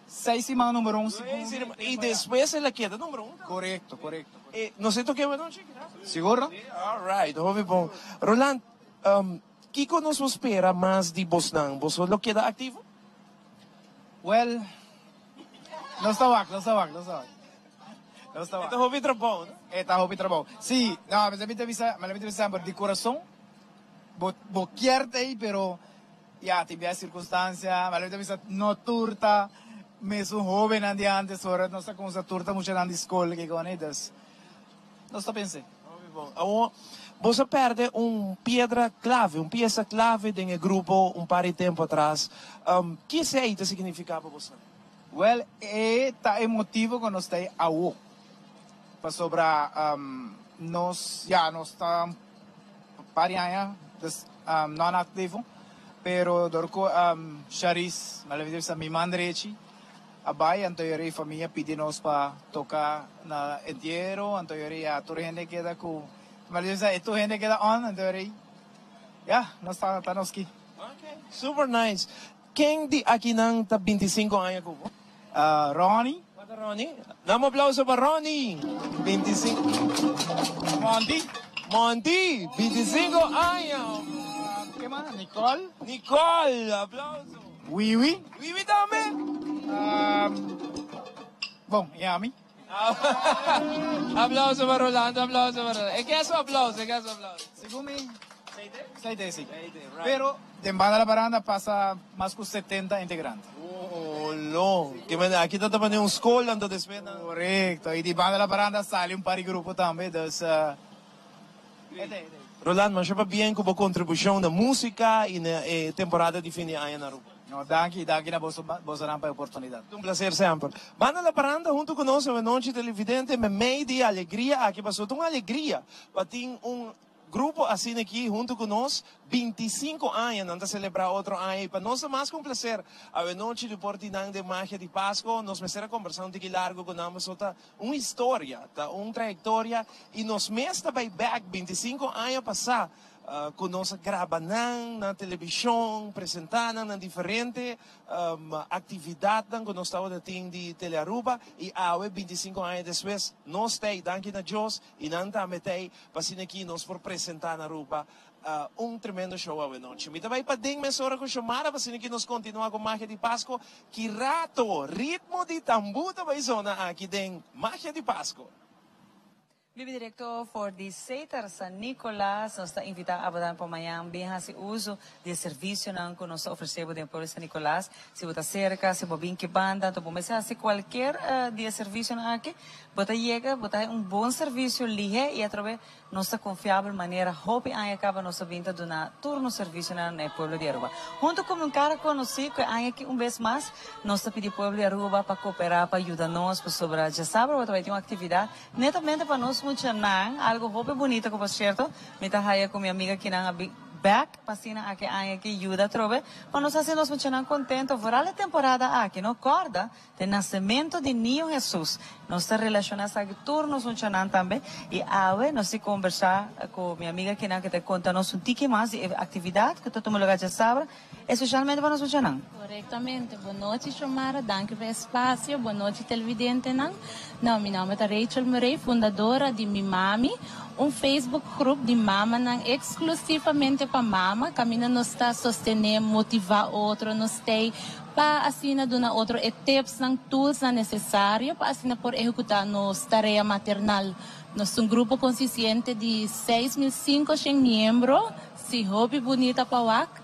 Seis siman numero un segun. Y despues el a keda numero un tambe. Corecto, corecto. E nos e toke anochi? Sigur no? All right, hopi bon. Roland, Kiko nos por spera mas di bosnan? Boso lo keda aktivo? Well, nos ta wak, nos ta wak, nos ta wak. Nos ta wak. E ta hopi trabou, no? E ta hopi trabou. Sí, no, mi ta bisa, mi ta bisa semper, di kurason, bo, bo kier ta ei, pero ya, tin bia sirkunstansia, mi ta bisa no tur ta mesun hobennan di antes, ora nos ta kumsa tur ta muchanan di skol, kiko, dus nos ta pens'é. Hopi bon. Awor, boso a perde un piedra clave, un pieza clave den e grupo un par di tempo atras. Ki esei ta significa pa boso? Wel, e ta e motibo cu nos ta ei awo. Pasobra nos, ya, nos ta un par di aña des non activo, pero dor cu Charis, mi a bisa mi man drechi, A bai anto e rei famia pidi nos pa toca na entiero anto e rei ya tur hende keda cu Maria sa e tur hende keda on anto e rei ya nos ta ta nos ki. Ok super nice ken di akinan ta 25 aña cu bo? Ronnie. Cua ta Ronnie? Dam aplauso pa Ronnie 25. Monty. Monty 25 aña. Ken mas? Nicole. Nicole aplauso. Wiwi. Wiwi tambe? Bon, y ami? Aplauso pa Rolando, aplauso pa Rolando. E ke su aplauso, e ke su aplauso. Segun mi, seite si. Pero den Banda La Paranda pasa mas ku 70 integrante. Oh, lo. Ke mende aki ta ta un skol anto despues nan. Korekto, y di Banda La Paranda sali un par di grupo tambe, dus. Roland, masha pabien ku bo kontribushon na músika i na e temporada di fin di aña na Aruba. No, danki, danki na boso, bosonan pa e oportunidat. Un plaser semper. Banda La Paranda huntu ku nos awenochi televidente memei di alegria aki pasobra ta un alegria pa tin un grupo asina aki huntu ku nos. 25 aña nan ta selebrá otro aña i pa nos ta mas ku un plaser awenochi di por tin nan den Magia di Pasco. Nos mester a kombersá un tiki largu ku nan pasobra ta Un historia ta un trayectoria y nos mes ta bay back 25 aña pasa cu nos a graba nan na television, presenta nan na diferente actividadnan cu nos tabata tin di Telearuba y awe 25 aña despues nos ta ey, danki na Dios y nan tambe ta ey pa asina aki nos por presenta na Aruba Un tremendo show awenochi. Mi ta bai paden mesora ku Shomara pa asina ki nos kontinua ku Magia di Pasko. Ki rato ritmo di tambú ta bai zona aki den Magia di Pasko. Bibi directo for di Setar San Nicolas. Nos ta invita abonan pa mañan bin haci uso di e servicionan cu nos ta ofrece bo den pueblo di San Nicolas. Si bo ta cerca, si bo bin ki banda, anto bo mester haci cualkier di e servicionan aki. Bo ta yega, bo ta haci un bon servicio lihe y atrobe Nos ta confiabel manera hopi aña caba nos a bin ta duna tur nos servicionan na e pueblo di Aruba. Hunto cu mi un cara conoci cu e aña aki un bes mas nos ta pidi pueblo di Aruba pa coopera pa yuda nos pasobra djasabra bo ta bay tin un actividad netamente pa nos muchanan algo hopi bunita cu por cierto mi ta haya cu mi amiga kinan a bin bek pa asina aki aña aki yuda atrobe pa nos haci nos muchanan contento vooral e temporada aki no corda Den nasementu di Niño Hesus. Nos ta relashoná esaki tur nos muchanan tambe i awe nos tin kombersá ku mi amiga kinan ku ta konta nos un tiki mas di e aktividat ku ta tuma lugá djasabra, espeshalmente pa nos muchanan. Korektamente. Bon nochi Shomara, danki pa e espasio. Bon nochi televidentenan. No, mi nomber ta Rachel Murray, fundadora di Mi Mami, un Facebook groep di mamanan eksklusivamente pa mama, kaminda nos ta sostené, motivá otro, nos stay. pa asina duna otro e tipsnan, toolsnan necesario pa asina por ehecuta nos tarea maternal. Nos ta un grupo consistente di 6500 miembro, si hopi bunita pa wak.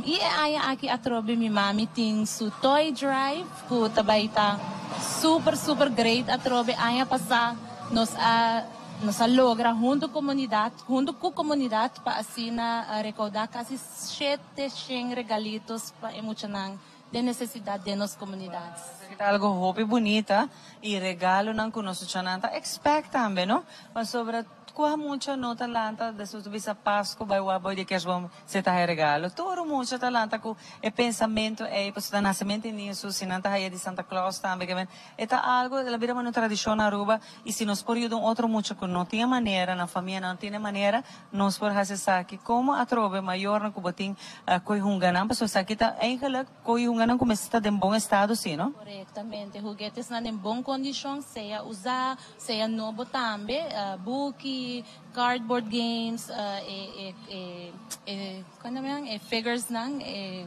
Y e aña aki atrobe Mi Mami tin su toy drive cu ta bay ta super super great atrobe. Aña pasa nos a nos a logra hunto comunidad hunto cu comunidad pa asina recauda casi 700 regalitos pa e muchanan den necesidad den nos comunidad. Esaki ta algo hopi bunita y regalonan cu nos muchanan ta expect tambe no pasobra Kua mucha no ta lanta despues di bisa Pasku bai wak boi di kerstboom si ta haya regalo? Tur mucha ta lanta ku e pensamentu ei pasobra ta nasementu di Niño Jesus si nan ta haya di Santa Claus tambe ke men e ta algu el a bira un tradishon na Aruba i si nos por yuda un otro mucha ku no tin e manera nan famia nan no tin e manera nos por hasi esaki komo atrobe mayornan ku bo tin koe hunga nan pasobra esaki ta eigenlik Koe hunganan ku mester ta den bon estado si, no? Korektamente. Huguetesnan den bon kondishon, sea usá, sea nobo tambe. Buki, cardboard games, e, e, e, e, kon ta nan? E figuresnan, e.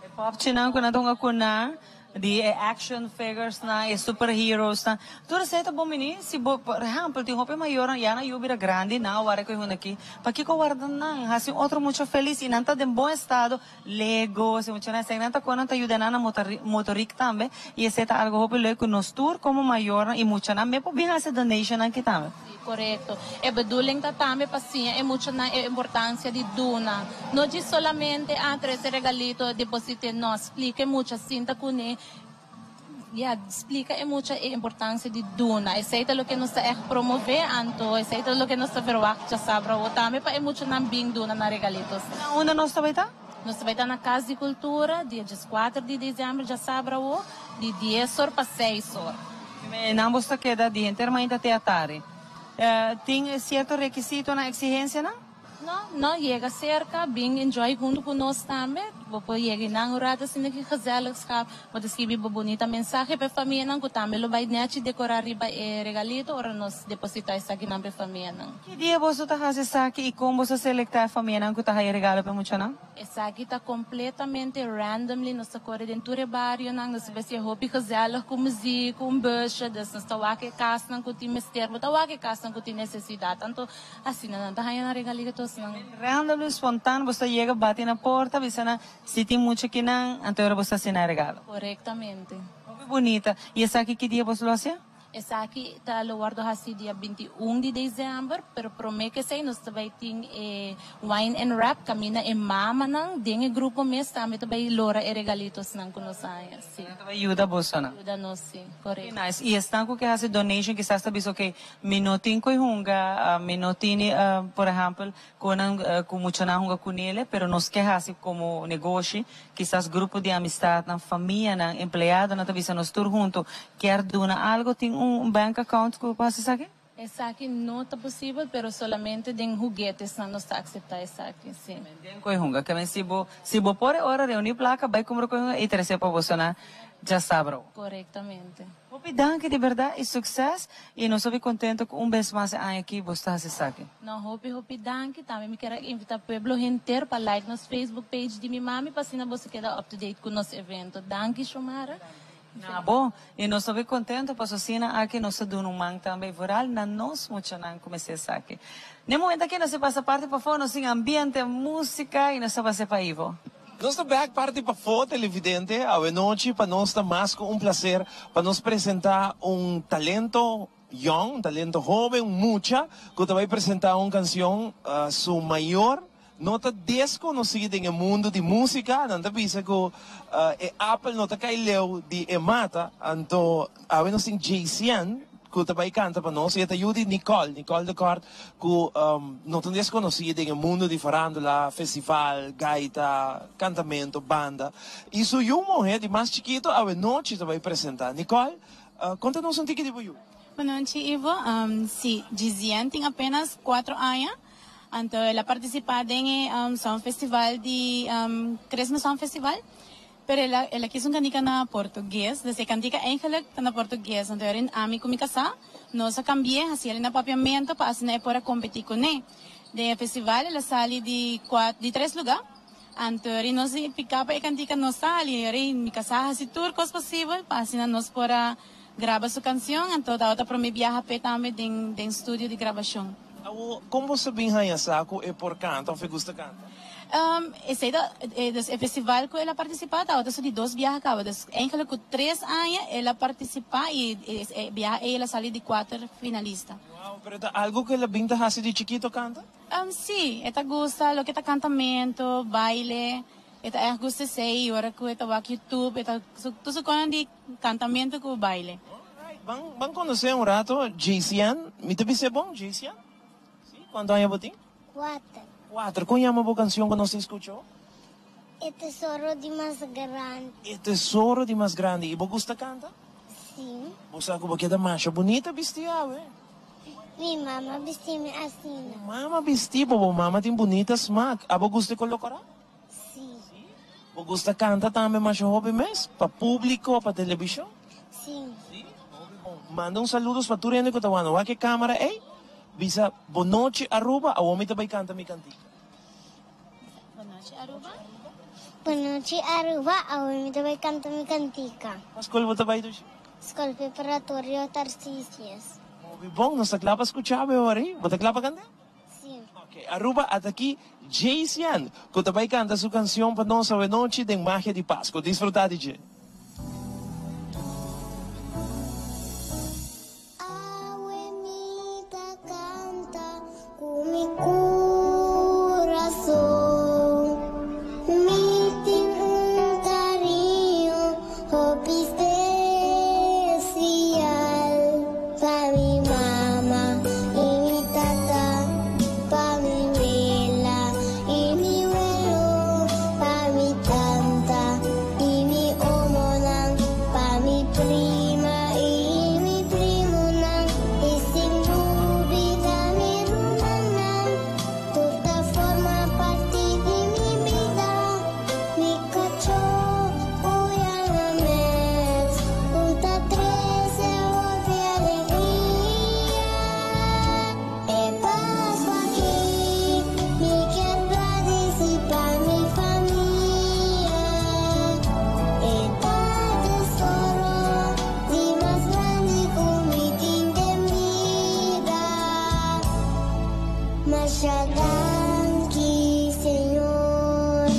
E popchinan ku nan ta hunga ku nan, di e action figuresnan, e superheroesnan. Tur esei ta bon bini si bo, por ehèmpel, tin hopi mayornan ya nan yu bira grandi, nan a wara ku e hunda aki. Pakiko warda nan? Hasi un otro mucha felis i nan ta den bon estado. Lego, si muchanan esei nan ta koe nan ta yuda nan na motorik tambe y esei ta algo hopi leuk ku nos tur komo mayornan y muchanan me por bin hasi donationnan aki tambe. Si, korekto. E bedoeling ta tambe pa siña e muchanan e importansia di duna. No djis solamente a trese regalito, deposit'é, no. Splika e mucha, sinta kuné. Ya, splika e mucha e importancia di duna. Esey ta loke nos ta echt promove, anto esey ta loke nos ta verwacht djasabra awo tambe pa e muchanan bin duna nan regalitos. Na unda nos ta bay ta? Nos ta bay ta na Cas di Cultura, dia dieskuater di december djasabra awo, di dies or pa seis or. Nan bos ta keda di henter mainta te atari. Tin cierto rekisitonan, exigencianan? No, no, yega serka, bin enjoy huntu ku nos tambe. Bo por yega einan un rato asina ki gezelligschap. Bo ta skibi bo bunita mensahe pa e famianan ku tambe lo bai nechi dekorá riba e regalito ora nos depositá esakinan pa e famianan. Ki dia boso ta hasi esaki i kon boso selektá e famianan ku ta haya regalo pa e muchanan? Esaki ta completamente randomly, nos ta core den tur e barionan, nos ta bay hopi gezellig cu muziek, cu un busje, dus nos ta wak e casnan cu tin mester, bo ta wak e casnan cu tin necesidad, anto asina nan ta haya nan regalitosnan. Randomly, spontaan, bo ta yega bati na porta, bisa nan si tin mucha kinan, anto ora bo ta haci nan regalo. Corectamente. Hopi bunita. Y esaki ki dia bo lo hacia? Esaki ta lo wordo haci dia 21 di december, pero prome cu esey nos ta bay tin e wine and wrap caminda e mamanan den e grupo mes tambe ta bay lora e regalitosnan cu nos haya, si. Nan ta bay yuda bosonan. Yuda nos, si, corecto. Qué nice. Y esnan cu ke haci donation kisas ta bisa ok, mi no tin cu e hunga, mi no tini, por ehempel, Konan ku muchanan hunga kunele, pero nos ke hasi komo negoshi, kisas grupo di amistadnan, famianan, empleadonan ta bisa nos tur hunto kier duna algo, tin un bank account ku por hasi esaki? Esaki no ta posibel, pero solamente den huguetesnan nos ta akseptá esaki, si. Den koe hunga. Ke men si bo si bo por e ora reuní plaka bai kumpra koe hunga i trese pa bosonan djasabra. Korektamente. Hopi danki di berdad y succes y nos hopi contento cu un bes mas e aña aki bo sta haci esaki. No hopi hopi danki, tambe mi kier a invita pueblo henter pa like nos Facebook page di Mi Mami pa asina boso keda up to date cu nos evento. Danki Shomara. Na bo, y nos hopi contento paso asina aki nos ta duna un man tambe y vooral na nos muchanan cu mester esaki. Na e momento aki nos a pasa parti pafo, nos tin ambiente, musica y nos ta pasa pa Ivo. Nos ta bek parti pafó, televidente. Awenochi pa nos ta mas ku un plaser pa nos presentá un talento yòn, un talento hóben, un mucha ku ta bai presentá un kansion. Su mayor no ta deskonosí den e mundu di músika. Nan ta bisa ku e apel no ta kai leu di e mata. Anto awe nos tin Jaycean ku ta bai kanta pa nos i e ta yu di Nicole, Nicole de Kort, ku no ta deskonosí den e mundu di farándula, festival, gaita, kantamento, banda. I su yu muhé di mas chikitu awenochi ta bai presentá. Nicole, konta nos un tiki di bo yu. Bonochi Ivo, si, Jizien tin apenas kuatro aña, anto el a partisipá den e Song Festival di Christmas Song Festival. Pero el a el a kis un kantika na portugues, dus e kantika eigenlijk ta na portugues, anto erin ami ku mi kasá nos a kambi'é hasiel na papiamento pa asina e por a kompetí kuné. Den e festival el a sali di kua di tres lugá, Anto ri nos di pica pa e cantica no sali, ri mi casa a haci tur cos posibel pa asina nos por a graba su cancion, anto tabata prome biaha p'e tambe den den studio di grabacion. Awo, con bo sa bin haña sa cu e por canta of e gusta canta? Esey ta, dus e festival cu el a participa tabata su di dos biaha caba, dus eigenlijk cu tres aña el a participa y e biaha ey el a sali di cuater finalista. Wow, pero ta algo cu el a bin ta haci di chikito canta? Sí, e ta gusta loke ta kantamento, baile, e ta ègt gusta esei i ora ku e ta wak YouTube e ta tur su konan di kantamento ku baile. Alright, ban ban konosé un rato Jaycean, mi ta bis'é bon Jaycean? Sí, kuantu aña bo tin? Kuater. Kuater, kon yama bo kansion ku nos ta skucha ho? E tesoro di mas grandi. E tesoro di mas grandi, i bo gusta kanta? Sí. Bo sa ku bo keda masha bunita bisti awe? Mi mama bisti mi asina. Bo mama bisti bo, bo mama tin bunita smak. Abo gusta e kolo kora? Si. Bo gusta kanta tambe masha hopi mes? Pa publico, pa telebishon? Si. Si? Hopi bon. Manda un saludos pa tur hende ku ta wak. Wak e kamera ei, bisa Bonochi Aruba, awor mi ta bai kanta mi kantika. Bonochi Aruba. Bonochi Aruba, awor mi ta bai kanta mi kantika. Kua skol bo ta bai dushi? Skol Preparatorio Tarcisius. Hopi bon, nos ta kla pa skucha bo e ora ei. Bo ta kla pa kant'é? Sí. Ok, Aruba ata aki Jaycean ku ta bai kanta su kansion pa nos awenochi den Magia di Pasku. Disfrutá di dje. Awe mi ta canta cu mi curason. Mi tin un cariño hopi special pa mi mama y mi tata, pa mi wela y mi welo, pa mi tanta y mi omonan, pa mi prima y mi primonan, y sin dubida mi rumannan. Tur ta forma parti di mi bida. Mi cachó cu yama Max, cu ta trece hopi alegria. E Pascua aki mi kier gradici pa mi famia. E ta tesoro di mas grandi cu mi tin den bida. Masha danki, Señor.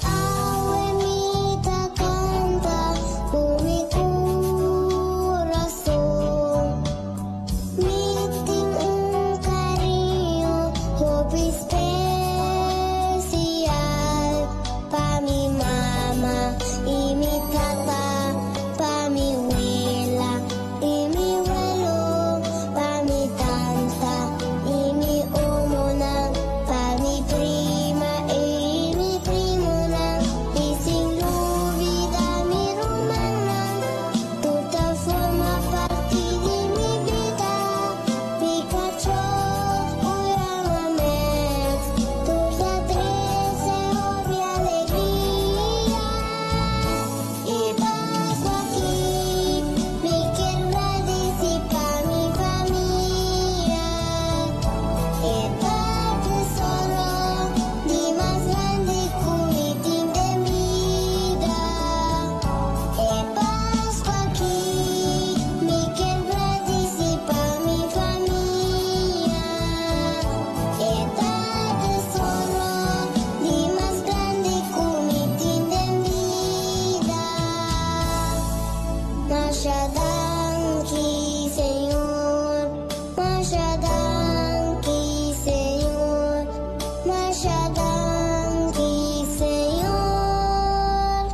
Awe mi ta canta cu mi curason. Mi tin un cariño hopi special pa mi mama y mi tata, pa mi wela y mi welo, pa mi tanta y mi omonan, pa mi prima y mi primonan, y sin lubida mi rumannan. Tur ta forma parti di mi bida. Mi cachó cu yama Max, tur ta trece hopi alegria. E Pascua aki mi kier gradici pa mi famia. E ta tesoro di mas grandi cu mi tin den bida. E Pascua aki mi kier gradici pa mi famia. E ta tesoro di mas grandi cu mi tin den bida. Masha danki, Señor. Masha danki, Señor. Masha danki, Señor.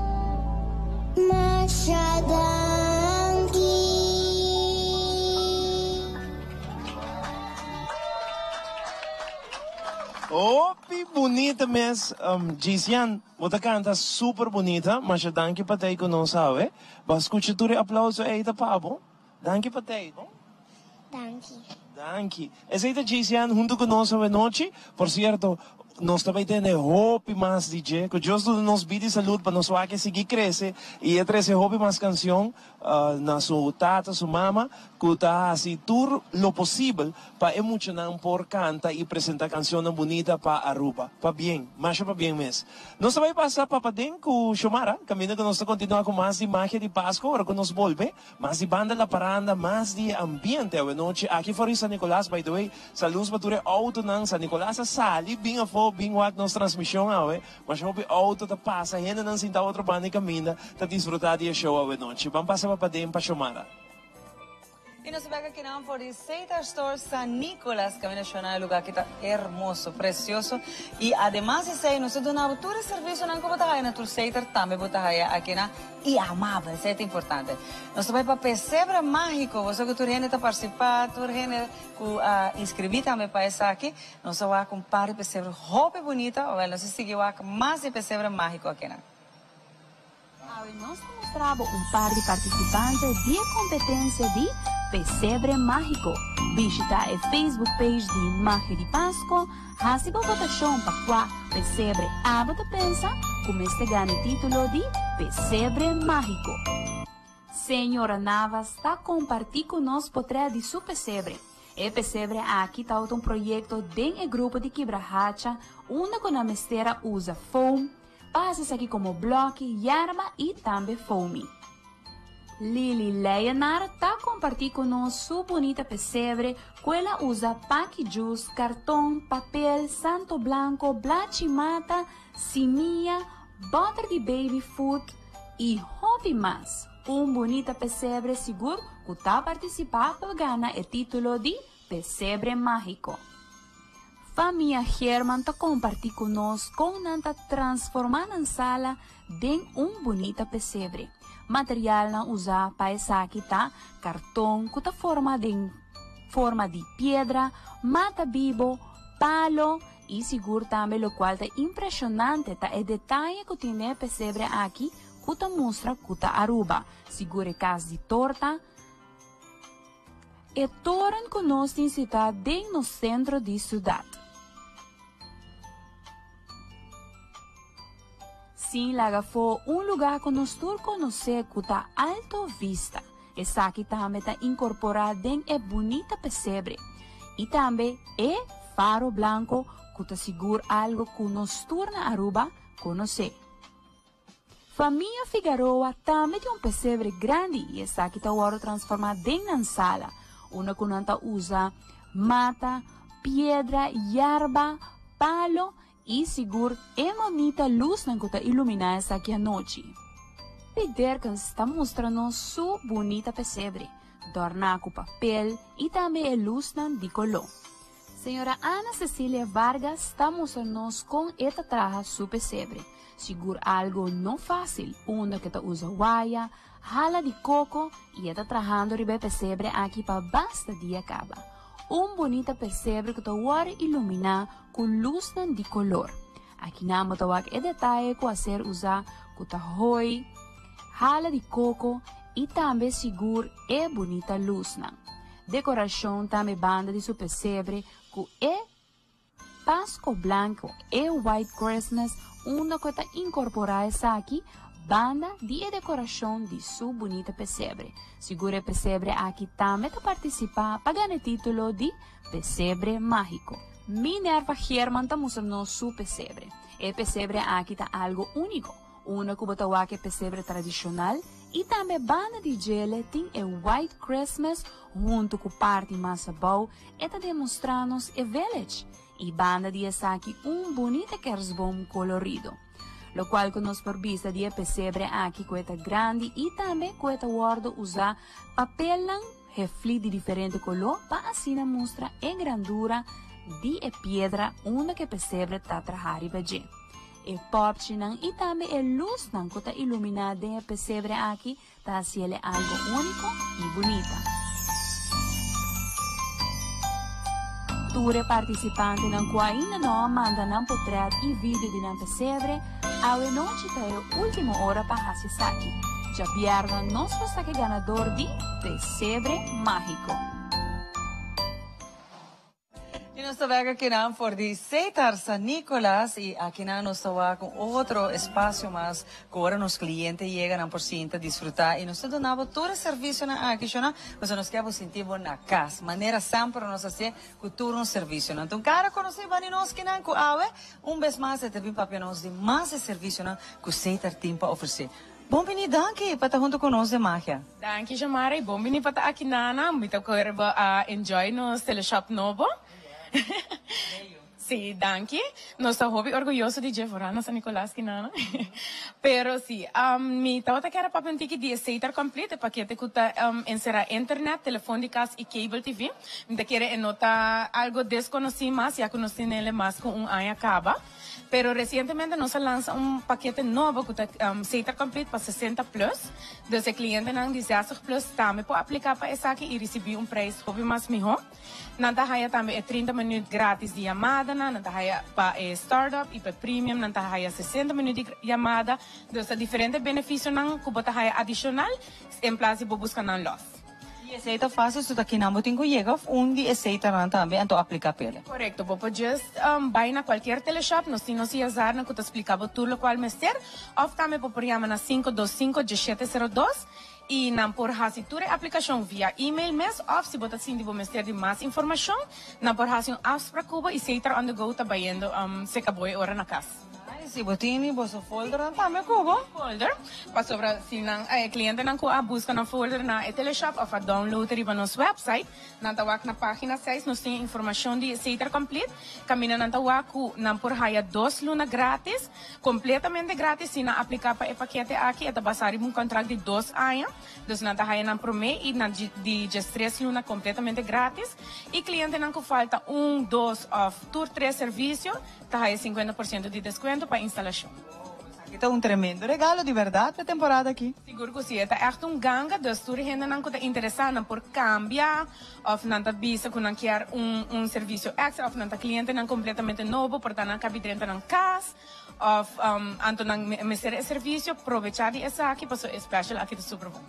Masha danki. Hopi bunita mes Jaycean bo ta canta super bunita masha danki pa tey cu nos awe bo a scucha tur e aplauso ey ta pa bo danki pa tey bon. Danki. Danki. Esey ta Jaycean hunto cu nos awe nochi por cierto. Nos ta bay tende hopi mas di dje. Cu Dios duna nos bida y salud pa nos wak e sigui crece y e trece hopi mas cancion na su tata, su mama, cu ta haci tur lo posibel pa e muchanan por canta y presenta cancionnan bunita pa Aruba. Pabien, masha pabien mes. Nos ta bay pasa pa paden cu Xiomara, caminda cu nos ta continua cu mas di Magia di Pasco ora cu nos bolbe. Mas di banda La Paranda, mas di e ambiente awenochi aki for di San Nicolas. By the way, saludos pa tur e autonan. San Nicolas a sali bin afo, bin wak nos transmision awe. Masha hopi auto ta pasa, hendenan sinta otro banda di caminda ta disfruta di e show awenochi. Ban pasa pa paden pa Xiomara. Y nos bek akinan for di Seitar Store San Nicolas caminda shona e lugar aki ta hermoso, precioso y ademas esey nos ta duna bo tur e servicionan cu bo ta haya na tur Seitar tambe bo ta haya akinan y amabel, esey ta importante. Nos ta bay pa Pesebre Magico, bo sa cu tur hende ta participa, tur hende cu a inscribi tambe pa esaki, nos a wak un par di pesebre hopi bunita, awel nos ta sigui wak mas di Pesebre Magico akinan. Awe nos ta mustra bo un par di partisipante di e kompetensia di Pesebre Mágiko. Bishita e Facebook page di Magia di Pasko, hasi bo votashon pa kua pesebre abo ta pensa ku mester gana e título di Pesebre Mágiko. Señora Navas ta kompartí ku nos potrèt di su pesebre. E pesebre aki tabata un proyekto den e grupo di Kibrahacha unda ku nan mester a usa foam, Pa hasi esaki komo blòki, yerba i tambe foamy. Lily Leyenaar ta kompartí ku nos su bunita pesebre ku el a usa paki djus, karton, papel, santo blanko, blachi mata, simia, bòter di baby food i hopi mas. Un bunita pesebre sigur ku ta partisipá pa gana e título di Pesebre Mágiko. Famia German ta kompartí ku nos kon nan ta transformá nan sala den un bunita pesebre. Materialnan usá pa esaki ta karton ku ta forma den forma di piedra, mata bibo, palo i sigur tambe lokual ta impreshonante ta e detaye ku tin den e pesebre aki ku ta mustra ku ta Aruba, sigur e kas di torta, E toren ku nos tin sitá den nos sentro di siudat. Sin laga afó un lugá ku nos tur konosé ku ta Alto Vista. Esaki tambe ta inkorporá den e bunita pesebre. I tambe e Faro Blanco ku ta sigur algu ku nos tur na Aruba konosé. Famia Figaroa tambe tin un pesebre grandi i esaki ta wòrdu transformá den nan sala, unda ku nan ta usa mata, piedra, yerba, palo i sigur e monita lusnan ku ta iluminá esaki anochi. Pi Derkens ta mustra nos su bunita pesebre, dòrná ku papel i tambe e lusnan di koló. Señora Ana Cecilia Vargas ta mustra nos con e ta traha su pesebre. Sigur algo no facil, unda cu e ta usa waya, hala di coco y e ta trahando riba e pesebre aki pa basta dia caba. Un bunita pesebre cu ta worde ilumina cu luznan di color. Akinan bo ta wak e detaye cu a ser usa cu ta hooi, hala di coco y tambe sigur e bunita luznan. Decoracion tambe banda di su pesebre cu e Pasco Blanco, e White Christmas, unda cu e ta incorpora esaki banda di e decoracion di su bunita pesebre. Sigur e pesebre aki tambe ta participa pa gana e titulo di Pesebre Magico. Minerva Geerman ta mustra nos su pesebre. E pesebre aki ta algo unico. Unda ku bo ta wak e pesebre tradishonal i tambe banda di djele tin e White Christmas huntu ku parti mas abou e ta demostrá nos e village i banda di esaki un bunita kersboom kolorido. Lokual ku nos por bisa di e pesebre aki ku e ta grandi i tambe ku e ta wòrdu usá papelnan heflí di diferente koló pa asina mustra e grandura di e piedra unda ku e pesebre ta traha riba dje. E pòpchinan i tambe e lusnan ku ta iluminá den e pesebre aki ta hasiel e algu úniko i bunita. Tur e partisipantenan ku ainda no a manda nan potrèt i video di nan pesebre, awe nochi ta e último ora pa hasi esaki. Djabièrnè nos lo saka e ganador di Pesebre Mágiko. I nos ta bek akinan for di Setar San Nicolas y akinan nos ta wak un otro espacio mas cu ora nos cliente yega nan por sinta disfruta y nos ta duna bo tur e servicionan aki shona pasobra nos kier bo sinti bo na cas manera semper nos hacié cu tur nos servicionan. Enton cara conoci bani nos kinan cu awe un bes mas e ta bin papia nos di mas e servicionan cu Setar tin pa ofrece. Bon bini danki pa ta hunto cu nos den Magia. Danki Jamara y bon bini pa ta aki Nana. Mi ta kere bo a enjoy nos teleshop nobo. Si, danki. Nos ta hopi orguyoso di dje vooral na San Nicolas ki Nana. Pero si, mi tabata kere papia un tiki di e Setar Complete, e pakete cu ta encera internet, telefon di cas y cable TV. Mi ta kere e no ta algo desconoci mas ya cu nos tinele mas cu un aña caba. Pero resientemente nos a lansa un pakete nobo ku ta Setar Complete pa 60 plus. Dus e klientenan di 60 plus tambe por apliká pa esaki i risibí un preis hopi mas mihó. Nan ta haya tambe e 30 minüt grátis di yamadanan, nan ta haya pa e Startup i pa e Premium nan ta haya 60 minüt di yamada. Dus ta diferente benefisionan ku bo ta haya adishonal en plas di bo buska nan lòs. I esei ta fácil, su ta kinan bo tin ku yega of un di esei tanan tambe anto apliká p'e. Korekto, bo por just bai na kualkier teleshop, nos tin nos iazarnan ku ta splika bo tur lokual mester, of tambe bo por yama na 525 1702 i nan por hasi tur e aplikashon via email mes of si bo ta sinti bo mester di mas informashon, nan por hasi un afsprak ku bo i Setar on the go ta bayendo seka bo e ora na kas. Ay, si bo tini boso foldernan tambe ku bo. Folder, pasobra si nan e klientenan ku a buska nan folder na e teleshop òf a download riba nos website, nan ta wak na página seis nos tin e informashon di Setar Complete, kaminda nan ta wak ku nan por haya dos luna gratis, kompletamente gratis si nan apliká pa e pakete aki, e ta basá riba un kontrakt di dos aña. Dus nan ta haya nan promé i nan di djestres luna kompletamente gratis i klientenan ku falta un, dos òf tur tres servisio, Ta haya 50% di descuento pa instalacion. Esaki ta un tremendo regalo di berdad p'e temporada aki. Sigur cu si, e ta echt un ganga, dus tur e hendenan cu ta interesa nan por cambia of nan ta bisa cu nan kier un un servicio extra of nan ta clientenan completamente nobo por ta nan cabi drenta nan cas of anto nan mester e servicio, probecha di esaki pasobra e special aki ta super bon.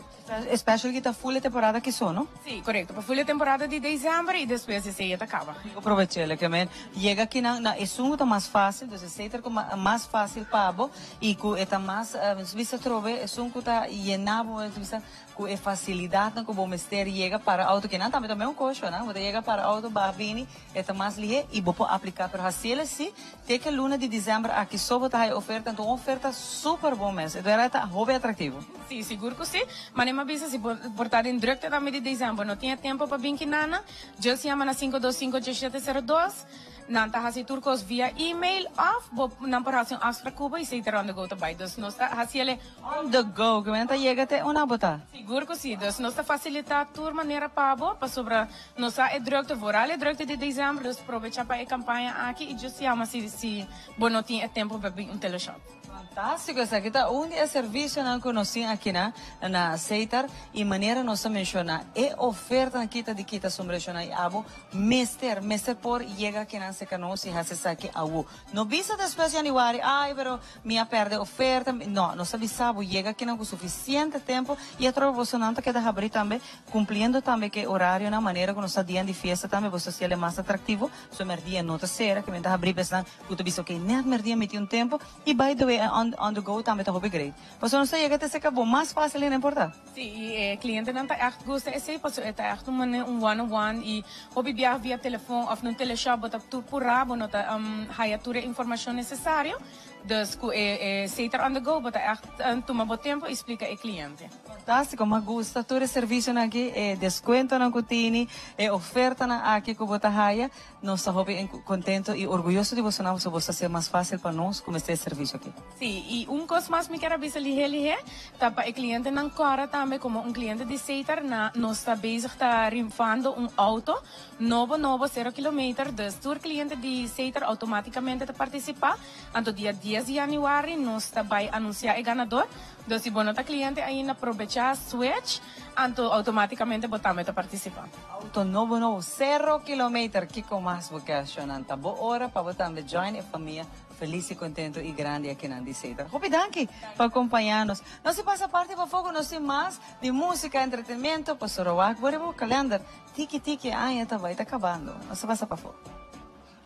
E special ki ta full e temporada ki so, no? Si, korekto. Pa full e temporada di december i despues esei e ta kaba. Bo probech'el, ke men yega kinan na esun ku ta mas fásil, dus esei ta ku mas fásil pa bo i ku e ta mas, nos bisa atrobe, esun ku ta yena bo, nos bisa ku e fasilidatnan ku bo mester yega para auto, kinan tambe ta meun kosho, no? Bo ta yega para auto, baha bini, e ta mas lihé i bo por apliká. Pero hasiel así, te ke luna di december aki so bo ta haya oferta, anto un oferta super bon mes. E ta ta hopi atractivo. Sí, sigur cu sí. Mane m'a bisa si bo por ta den drukte tambe di december, no tin e tempo pa bin kinana, just yama na 525 1702, nan ta haci tur cos via email of bo nan por haci un afspraak cu bo y esey ta on the go ta bay. Dus nos ta haci el e. On the go, cu men ta yega te una bo ta. Sigur cu sí. Dus nos ta facilita tur manera pa bo, pasobra nos sa e drukte, vooral e drukte di december, dus probecha pa e campaña aki y just yama si si bo no tin e tempo pa bin un teleshop. Fantástiko, esaki ta un di e servisionan ku nos tin aki na na Seitar i manera nos a menshoná e ofertanan kita di kita sombreshonnan i abo mester mester por yega akinan serka nos i hasi esaki awo. No bisa despues yanüari ay pero mi a pèrdè oferta, no, nos a bisa bo yega akinan ku sufisiente tempu i atrobe bosonan ta keda habrí tambe kumpliendo tambe ku e orarionan manera ku nos ta dianan di fiesta tambe boso hasiel e mas atraktivo, so mèrdia no ta sera ke men ta habrí besnan. Ku ta bisa ok net merdia mi tin un tempo y by the way e on on the go tambe ta hopi great. Pasobra nos ta yega te seca bo mas facil hende por ta. Sí, y e clientenan ta echt gusta esey pasobra e ta echt un mane un one on one y hopi biaha via telefon of na un teleshop bo ta tur pura bo no ta haya tur e informacion necesario. Dus cu e e Setar on the go bo ta echt tuma bo tempo y splica e cliente. Fantástiko, m'a gusta tur e servisionan aki, e deskuentonan ku tini, e ofertanan aki ku bo ta haya. Nos ta hopi contento y orguyoso di bosonan pasobra boso ta hacié mas fácil pa nos cu mester e servicio aki. Sí, y un cos mas mi kier a bisa lihé lihé, ta pa e clientenan cora tambe como un cliente di Setar na nos ta bezig ta rifando un auto nobo nobo cero kilometer, dus tur cliente di Setar automaticamente ta participa, anto dia dies di januari nos ta bay anuncia e ganador, dus si bo no ta cliente ainda probecha switch anto automaticamente bo tambe ta participa. Auto nobo nobo, sero kilometer, kiko mas bo ke ashonan? Ta bo ora pa bo tambe join e famia felis i kontento i grandi akinan di Setar. Hopi danki pa kompaña nos. Nos tin pasa parti pafó ku nos tin mas di músika, entretenimiento, pasobra wak bo riba bo kalender, tiki tiki e aña ta bai ta kabando. Nos ta pasa pafó.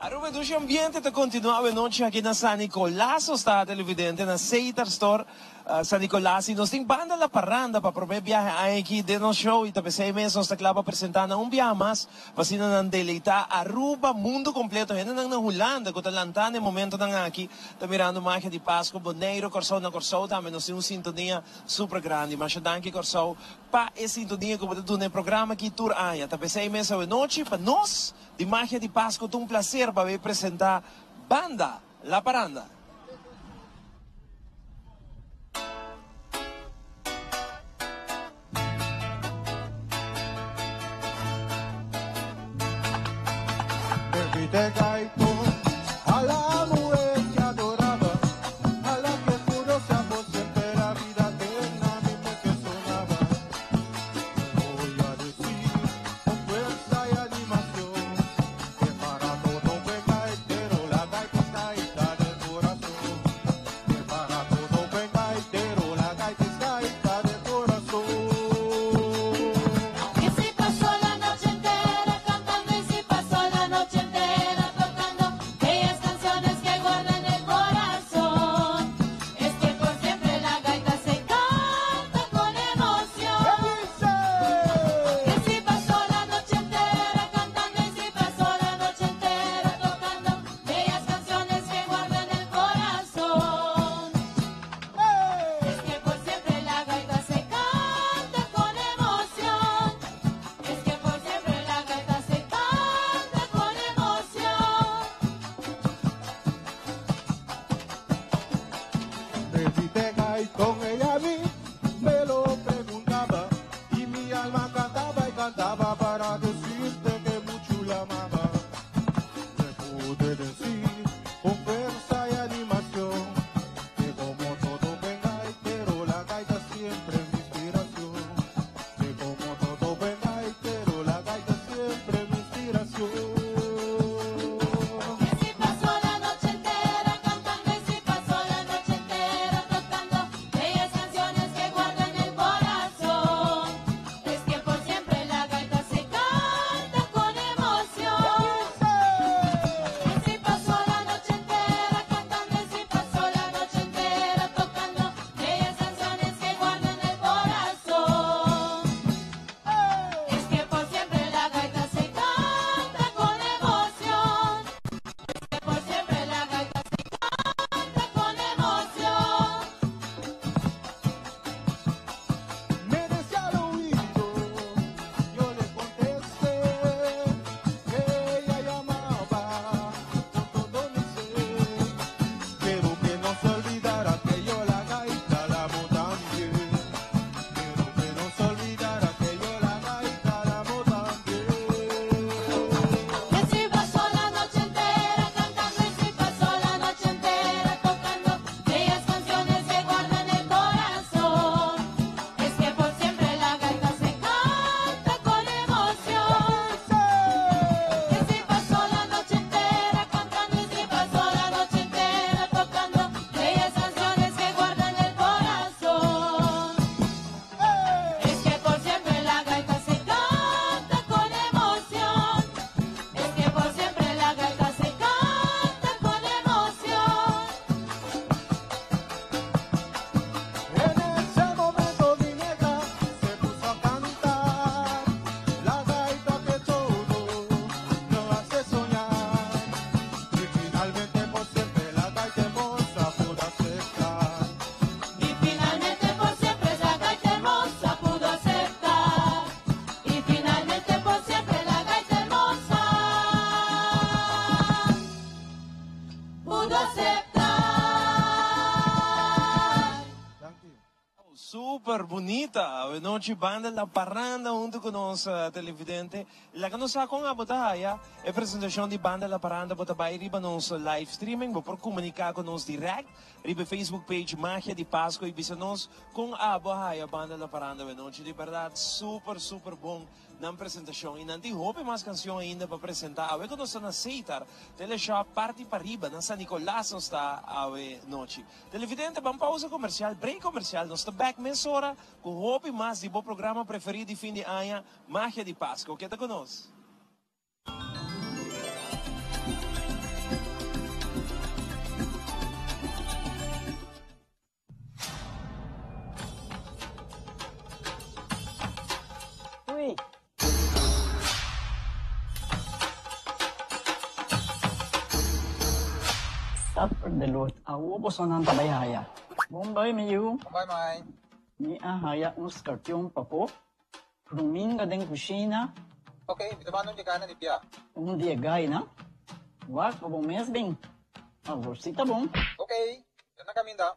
Aruba Dushi Ambiente ta continua awe nochi aki na San Nicolas, nos ta televidente na Seitar Store San Nicolas y nos tin Banda La Parranda pa prome biahe aña aki den nos show y ta pesey mes nos ta cla pa presenta nan un biaha mas pa asina nan deleita Aruba mundo completo hendenan na Hulanda cu ta lanta na e momentonan aki ta mirando Magia di Pasco Boneiro Corsou na Corsou tambe nos tin un sintonia super grandi masha danki Corsou pa e sintonia cu bo ta duna e programa aki tur aña ta pesey mes awe nochi pa nos Di Magia di Pasco ta un placer pa bay presenta Banda La Paranda. Super bunita awe nochi banda La Parranda hunto cu nos televidente. Laga nos sa con abo ta haya e presentacion di Banda La Parranda. Bo ta bay riba nos live streaming, bo por comunica cu nos direct riba e Facebook page Magia di Pasco y bisa nos con abo a haya Banda La Parranda awe nochi. Di berdad super super bon nan presentacion y nan tin hopi mas cancion ainda pa presenta. Awe cu nos ta na Seitar Teleshop parti pariba na San Nicolas nos ta awe nochi. Televidente ban pausa comercial, break comercial, nos ta back mesora cu hopi mas di bo programa preferi di fin di aña, Magia di Pasco. Keda cu nos. Suffer the Lord. Awo bosonan ta bai haya. Bon bai mi yu. Bon bai mai. Mi a haya un skarpion papo. Ruminga den kushina. Ok, mi ta manda un di gana di bia. Un di e gainan. Wak pa bo mes bin. Awor si ta bon. Ok, mi ta na kaminda.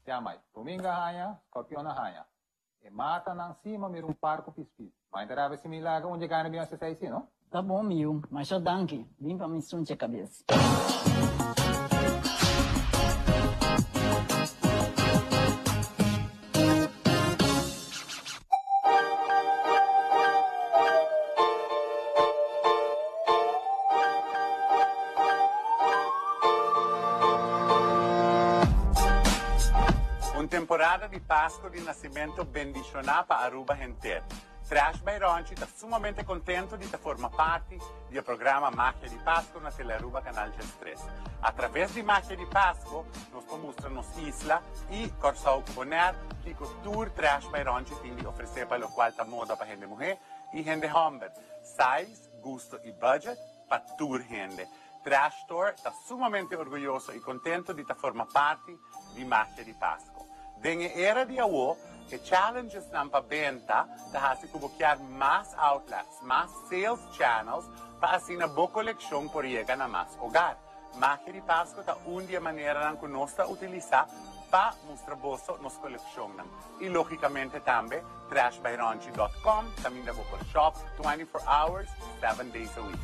Ya mai. Ruminga haña, skorpion a haña. E matanan si ma mira un par ku pispis. Mai ta rabia si mi laga un dje gana bin hasi esei si, no? Ta bon mi yu, masha danki. Bin pa mi sunche kabes. Un temporada di Pasco di Nacimento bendiciona pa Aruba henter. Trash by Ronchi ta sumamente contento di ta forma parti di e programa Magia di Pasco na Telearuba Canal 13. A traves di Magia di Pasco nos por mustra nos isla y Corsou cu Bonaire kico tur Trash by Ronchi tin di ofrece pa locual ta moda pa hende muhe y hende homber. Size, gusto y budget pa tur hende. Trash Store ta sumamente orguyoso y contento di ta forma parti di Magia di Pasco. Den e era di awo, e challengesnan pa benta ta haci cu bo kier mas outlets, mas sales channels pa asina bo coleccion por yega na mas hogar. Magia di Pasco ta un di e maneranan cu nos ta utilisa pa mustra boso nos coleccionnan. Y logicamente tambe trashbyronchi dot com caminda bo por shop 24 hours, 7 days a week.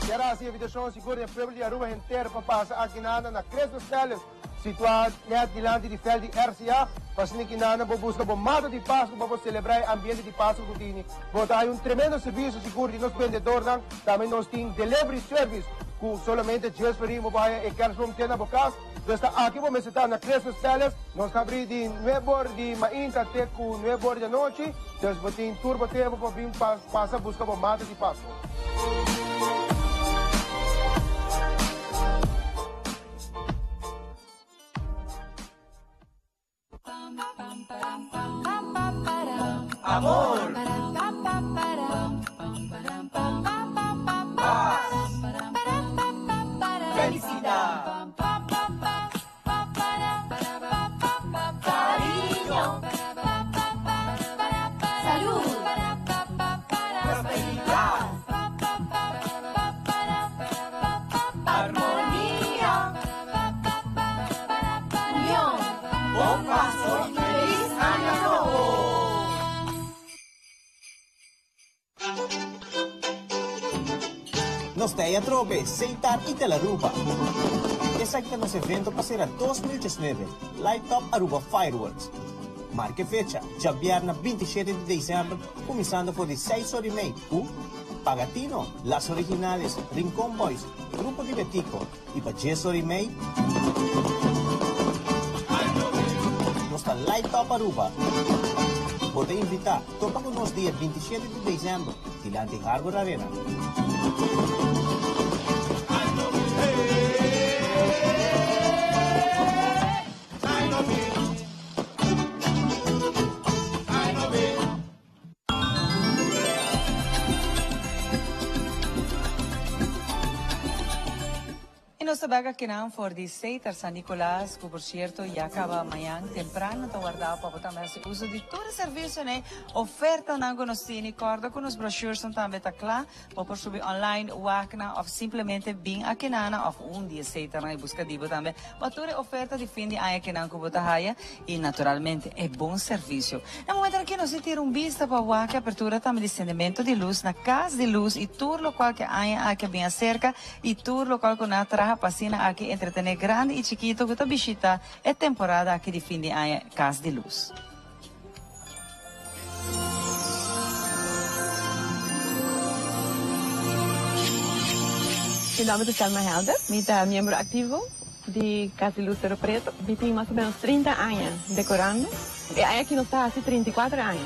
Kier hasi invitashon sigur den pueblo di Aruba henter pa pasa akinana na Christmas Palace, situá nèt dilanti di vèlt di RCA. Pa asina kinana bo buska bo mata di Pasku pa bo selebrá e ambiente di Pasku ku tini. Bo ta haña un tremendo servisio sigur di nos bendedornan. Tambe nos tin delivery service ku solamente djes ferin bo por haña e kerstboom te na bo kas. Dus ta aki bo mester ta na Christmas Palace. Nos ta abri di nuebe or di mainta te ku nuebe or di anochi. Dus bo tin tur bo tempu pa bin pasa buska bo mata di Pasku. Amor. Paz. Felicidad. Cariño. Salud. Prosperidad. Armonía. Unión. Bon Pasco y feliz aña nobo. Nos ta ei atrobe, Seitar y Telaruba. Esaki ta nos evento pa sera 2019, Light Up Aruba Fireworks. Marca e fecha, djabièrna 27 di december, cuminsando for di seis ora y mei cu Pagatino, Las Originales, Rincon Boys, Grupo di Betico y pa dies ora y mei, Nos ta Light Up Aruba. Bo ta invita. Topa cu nos dia 27 di december dilanti Harbor Arena. Y nos ta bek akinan for di Setar San Nicolas, cu por cierto ya caba mañan temprano ta warda pa bo tambe haci uso di tur e servicionan, ofertanan cu nos tini. Corda cu nos brochuresnan tambe ta cla, bo por subi online, wak nan of simplemente bin akinana of un di e Setarnan y busca di bo tambe pa tur e oferta di fin di aña akinan cu bo ta haya y naturalmente e bon servicio. Na momentonan aki nos a tira un bista pa wak e apertura tambe di sendemento di luz na Cas di Luz y tur locual cu e aña aki a bin acerca. Y tur locual cu nan a traha pa asina aki entretene grandi y chikito cu ta bishita e temporada aki di fin di aña Cas di Luz. Mi nomber ta Selma Helder, mi ta miembro activo di Cas di Luz Cerro Preto. Mi tin mas o menos 30 aña decorando. E aña aki nos ta haci 34 aña.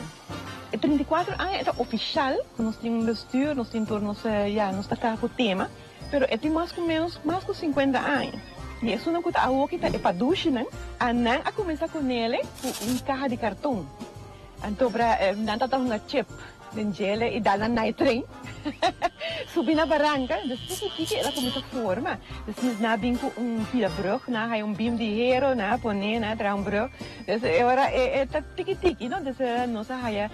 E 34 aña e ta ofishal ku nos tin un bestuur, nos tin tur nos, ya, nos ta traha ku tema, pero e tin mas ku menos mas ku 50 aña. I esunnan ku ta awoki ta e padushinan, a nan a kuminsá kunele ku un kaha di karton. Anto bra nan tabata hunga chip den djele i dal nan night train subi na baranka. Entonces tiki tiki el a kuminsá forma. Despues nan a bin ku un pida brug, nan a haya un bim di hero, nan a pone, nan a traha un brug. Entonces e ora e ta tiki tiki no. Entonces nos a haya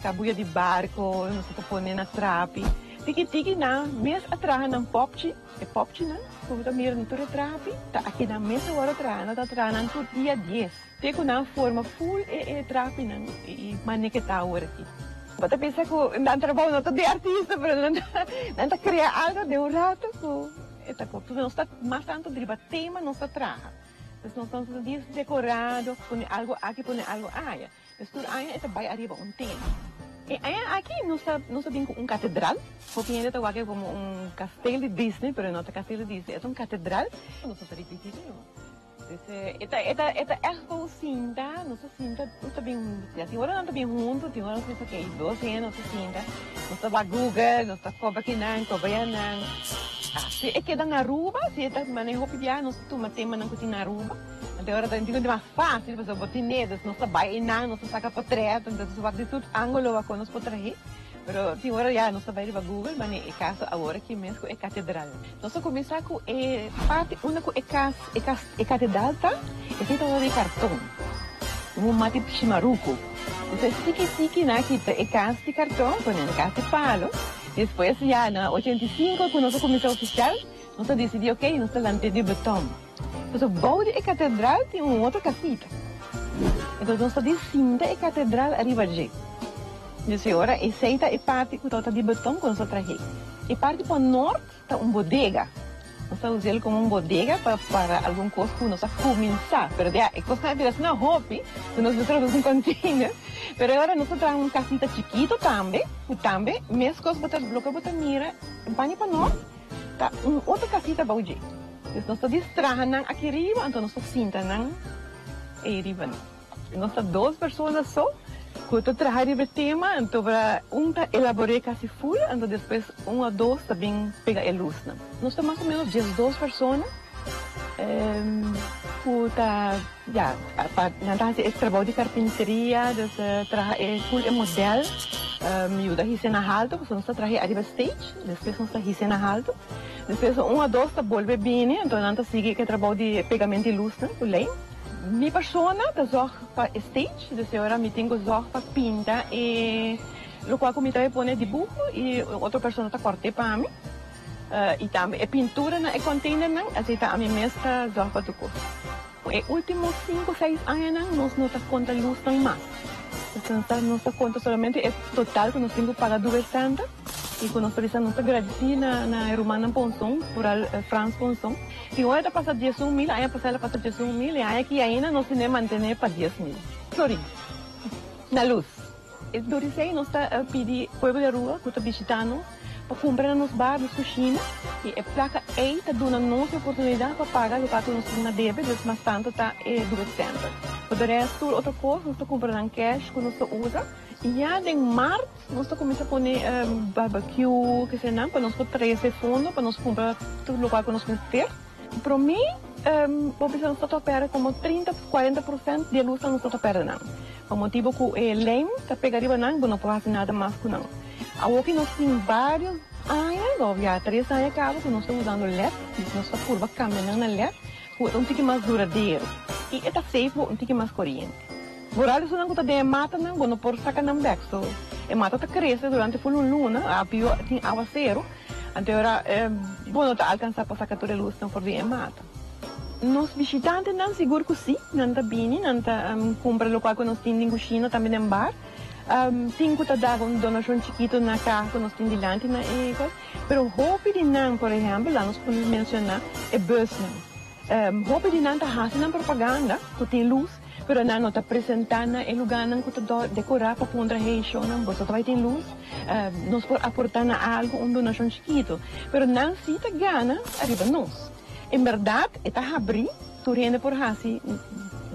kabuya di barko, nos a pone na trapi. Tiki tiki nan mes a traha nan popchi. E popchinan ku bo ta mira na tur e trapi ta aki nan mes a wòrdu traha. Nan ta traha nan tur dia dies te ku nan forma ful e e trapinan i manera ke ta awor aki. Bo ta pensa ku nan trabou no ta di artista pero nan nan ta krea algu den un rato ku e ta kopi. Nos ta mas tantu riba tema nos ta traha. Pues nos ta dis dekorado pone algu aki pone algu aya. Pues tur aña e ta bai ariba un tema. E aña aki nos ta nos ta bin ku un katedral. Hopi hende ta wak e komo un kasteel di Disney, pero e no ta kasteel di Disney, e ta un katedral. Nos no ta ripití di no. Dus e ta e ta e ta ègt pa bo sinta, nos ta sinta tur ta bin huntu. Ya tin ora nan ta bin huntu, tin ora nos ta pensa ok dos hende nos ta sinta, nos ta wak Google, nos ta koba kinan, koba yanan. Si e keda na Aruba, si e ta maneho hopi biaha nos ta tuma temanan ku tin na Aruba. Anto ora ta di mas fácil pasobra bo tin nedos, nos ta bai einan, nos ta saca potret, entonces wak di tur ángulo wak con nos por trahe. Pero tin ora ya nos ta bai riba Google, mane e caso awor aki mes cu e catedral. Nos a cuminsa cu e parti unda cu e cas, e cas, e catedral ta, esey ta ora di carton, un mati shimaruco. Entonces tiki tiki nan a kita e cas di carton pone na cas di palo, despues ya na 85 cu nos a cuminsa oficial, nos a dicidi ok nos ta lant'e di beton. Pasobra bou di e katedral tin un otro kasita. Entonces nos ta di sinta e katedral ariba dje. Dus e ora esei ta e parti ku tabata di beton ku nos a trahe. E parti pa nort ta un bodega. Nos ta us'el komo un bodega pa para algun kos ku nos a kuminsá. Pero ya e kosnan a bira asina hopi ku nos mester a usa un container. Pero e ora nos a traha un kasita chikito tambe ku tambe meskos bo ta loke bo ta mira e banda pa nort ta un otro kasita bou dje. Pues nos ta distraha nan aki riba, anto nos ta sinta nan ei riba nan. Nos ta dos persona so ku ta traha riba e tema, anto pa un ta elabor'é kasi ful, anto despues un o dos ta bin pega e lusnan. Nos ta mas o menos diesdos persona ku ta, ya, nan ta hasi e trabou di karpinteria, dus traha e ful e modèl, yuda hisa na haltu, pasobra nos ta traha ariba stage, despues nos ta hisa na haltu. Despues un o dos ta bolbe bini, enton nan ta sigui ku e trabou di pegamento di lusnan ku lei. Mi persona ta zòg pa e stage, dus e ora mi tin ku zòg pa pinta e lokual ku mi ta pone dibuho i un otro persona ta kòrt'é pa mi. I tambe e pintura na e containernan, esei ta ami mes ta zòg pa tur kos. E ultimo sinku seis añanan nos no ta konta lusnan mas. Nos ta konta solamente e total ku nos tin ku paga Duber Center i ku nos ta bisa nos ta gradisí na e rumannan Ponson, foral Frans Ponson. Tin ora ta pasa 11 mil, aña pasá el a pasa 11 mil i aña aki ainda nos tene mantené pa 10 mil florin na lus. Dor di esei nos ta pidi pueblo di Aruba ku ta bishitá nos pa kumpra na nos bar, nos kushina i e plaka ei ta duna nos e oportunidat pa paga loke ku nos tin na debe, dus mas tantu ta e Duet Center. Pa de rest tur otro kos nos ta kumpra nan cash ku nos ta usa i ya den mart nos ta kuminsá pone barbecue kesenan pa nos por trese fondo pa nos kumpra tur loke ku nos mester. Promé bo bisa nos ta ta pèrdè komo 30, 40% di e lusnan nos ta ta pèrdè nan. Pa motibu ku e lijm ta pega riba nan, bo no por hasi nada mas ku nan. Awoki nos tin vários aña, òf ya tres aña kaba ku nos ta usando led, dus nos ta purba kambia nan na led ku ta un tiki mas duradero i e ta safe bo un tiki mas koriente. Vooral esunnan ku ta den e matanan, bo no por saka nan bèk. So e mata ta krese durante ful un luna, a pio tin awaseru, anto e ora bo no ta alkansá pa saka tur e lusnan for di e mata. Nos bishitantenan sigur ku sí, nan ta bini, nan ta kumpra lokual ku nos tin den kushina, tambe den bar. Tin ku ta da un donashon chikitu na kaha ku nos tin dilanti na e kos. Pero hopi di nan, por ehèmpel, laat nos menshoná e bùsnan. Hopi di nan ta hasi nan propaganda ku tin lus, pero nan no ta presentá na e lugánan ku ta dekorá pa puntra, Hey, shownan, boso ta bai tin lus? Nos por aportá na algu, un donashon chikitu. Pero nan sí ta gana ariba nos. En berdad e ta habri, tur hende por haci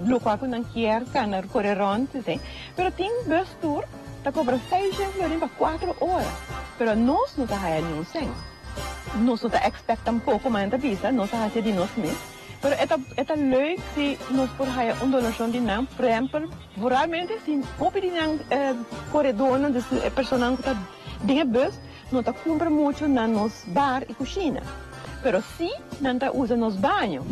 locual cu nan kier, cana core rond, esey. Pero tin bus tour ta cobra 600 florin pa cuatro ora, pero nos no ta haya ni un cent. Nos no ta expect tampoco, manera ta bisa, nos a haci di nos mes. Pero e ta e ta leuk si nos por haya un donashon di nan, por ehempel, vooralmente si hopi di nan koredónan, dus e personanan ku ta den e bus, no ta kumpra muchu na nos bar i kushina, pero si nan ta usa nos baño.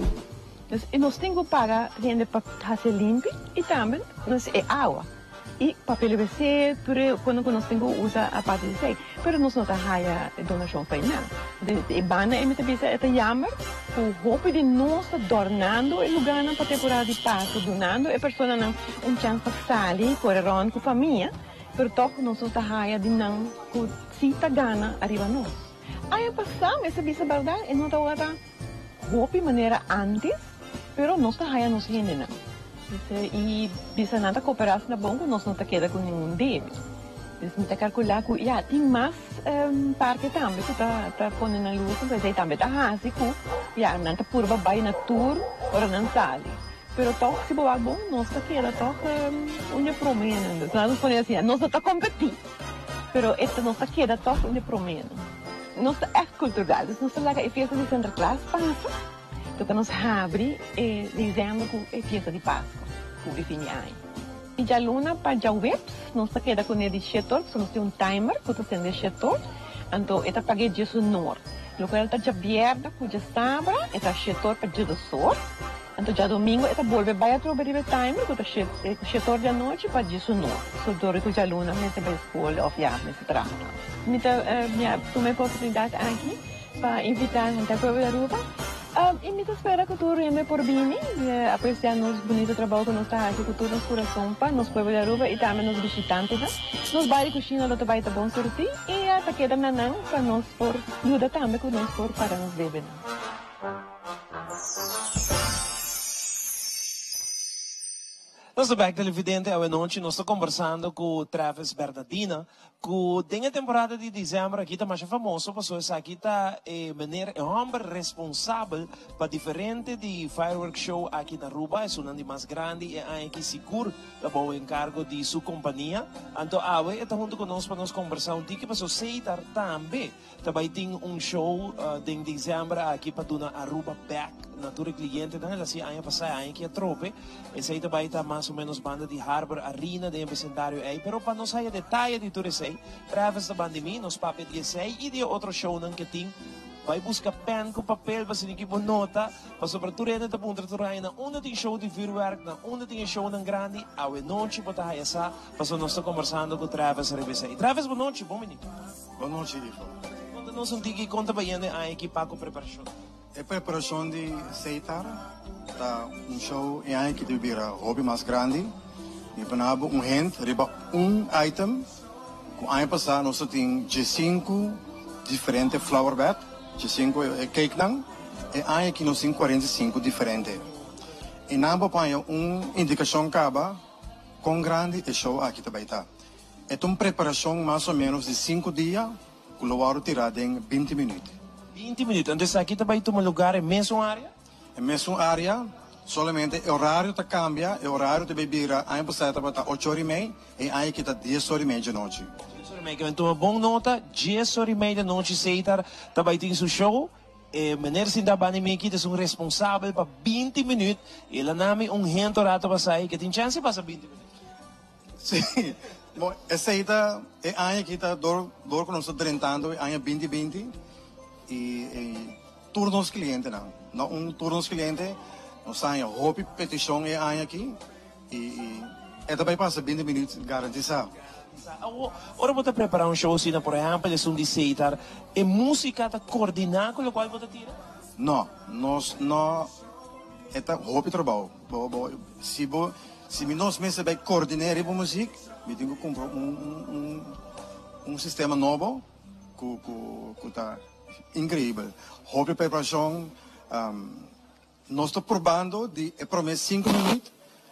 Dus nos tin ku paga hende pa hasi limpi i tambe nos e awa. I papel wc tur e kono ku nos tin ku usa aparte di esei. Pero nos no ta haya donashon pa einan. Di e banda ei mi ta bisa e ta yammer ku hopi di nos ta dòrnando e lugánan pa temporada di Pasku, dunando e personanan un chèns pa sali kore rònt ku famia, pero tòg nos no ta haya di nan ku si ta gana ariba nos. Aña pasá mester bisa bèrdat e no tabata. Hopi manera antes, pero nos ta haya nos hendenan. Dice, y bisa nan ta coopera asina bon cu nos no ta keda cu ningun debe. Dus mi ta calcula cu ya, tin mas parke tambe cu ta ta pone nan luz, entonces esey tambe ta haci cu ya, nan ta purba bay na tur ora nan sali. Pero toch si bo wak bon, nos ta keda toch un di e promenan. Dus nan ta pone asina, nos no ta competi, pero e nos ta keda toch un di e promenan. Nos ta ègt kultural, dus nos ta laga e fiesta di Sinterklaas pasa, toka nos habri e desèmber ku e fiesta di Pasku, ku e fin di aña. Di djaluna pa djaweps nos ta keda kuné di shetor, pasobra nos tin un timer ku ta sende shetor, anto e ta pag'é djesunor. Lokual ta djabièrnè ku djasabra e ta shetor pa djedosor. Anto djadomingo e ta bolbe bai atrobe riba e timer ku ta shetor di anochi pa djesunor. So dor ku djaluna mester bai skol òf ya mester traha. Mi ta tuma e oportunidat aki pa invitá henter pueblo di Aruba i mi ta spera ku tur hende por bini apresiá nos bunito trabou ku nos ta hasi ku tur nos kurason pa nos pueblo di Aruba i tambe nos bishitantenan. Nos bar di kushina lo ta bai ta bon surtí i ta keda na nan pa nos por yuda tambe ku nos por paga nos debenan. Nos ta bek televidente awe nochi nos ta kombersando ku Travis Bernadina ku den e temporada di december aki ta masha famoso paso esaki ta e meneer e homber responsabel pa diferente di firework show aki na Aruba esunnan di mas grandi e aña aki sigur ta bou enkargo di su kompania anto awe e ta hunto ku nos pa nos kombersa un tiki paso Setar tambe Ta bai tin un show den december aki pa duna Aruba bek na tur e clientenan. El a haci aña pasa e aña aki atrobe. Esey ta bai ta mas o menos banda di Harbor Arena den e vecindario ey. Pero pa nos haya detaye di tur esey, Travis ta banda di mi, nos papia di esey y di e otro shownan ke tin. Bai busca pen cu papel pa sinti ki bo nota, pasobra tur hende ta puntra tur aña na unda tin show di vuurwerk, na unda tin e shownan grandi. Awe nochi bo ta haya sa, pasobra nos ta combersando cu Travis riba esey. Travis, bo nochi, bon bini. Bon nochi, Ivo. Konta nos un tiki kon ta bayendo e aña aki pa ku preparashon. E preparashon di Seitar ta un show e aña aki ta bira hopi mas grandi. Mi pone bo un hint riba un item ku aña pasá nos ta tin diesinku diferente flower bed, diesinku e cakenan. E aña aki nos tin 45 diferente. I nan bo paña un indikashon kaba kon grandi e show aki ta bai ta. E ta un preparashon mas o ménos di sinku dia ku lo wòrdu tirá den 20 minüt. 20 minüt. Anto esaki ta bai tuma lugar e mesun área? E mesun área, solamente e orario ta kambia. E orario ta bai bira, aña pasá e tabata ocho ora i mei, e aña aki ta dies ora i mei djanochi. Dies ora i mei. Ke men tuma bon nota, dies ora i mei di anochi Seitar ta bai tin su show. E meneer sinta banda mi aki ta esun responsabel pa 20 minüt. El a nami un hento rato pasá ei ke tin chèns di pasa 20 minüt. Sí, bon, esei ta e aña aki ta dor dor ku nos ta drentando e aña binti binti i e tur nos klientenan, no un tur nos kliente, nos ta haña hopi petishon e aña aki i i e ta bai pasa binti minüt garantisá. Awor, ora bo ta prepará un show asina, por ehèmpel esun di Seitar, e músika ta kordiná ku lokual bo ta tira? No, nos no, e ta hopi trabou. Bo bo si bo Si mi nos mester bai coordine riba muziek, mi tin cu cumpra un un un sistema nobo cu cu cu ta increibel. Hopi preparacion, nos ta probando di e prome cinco minuut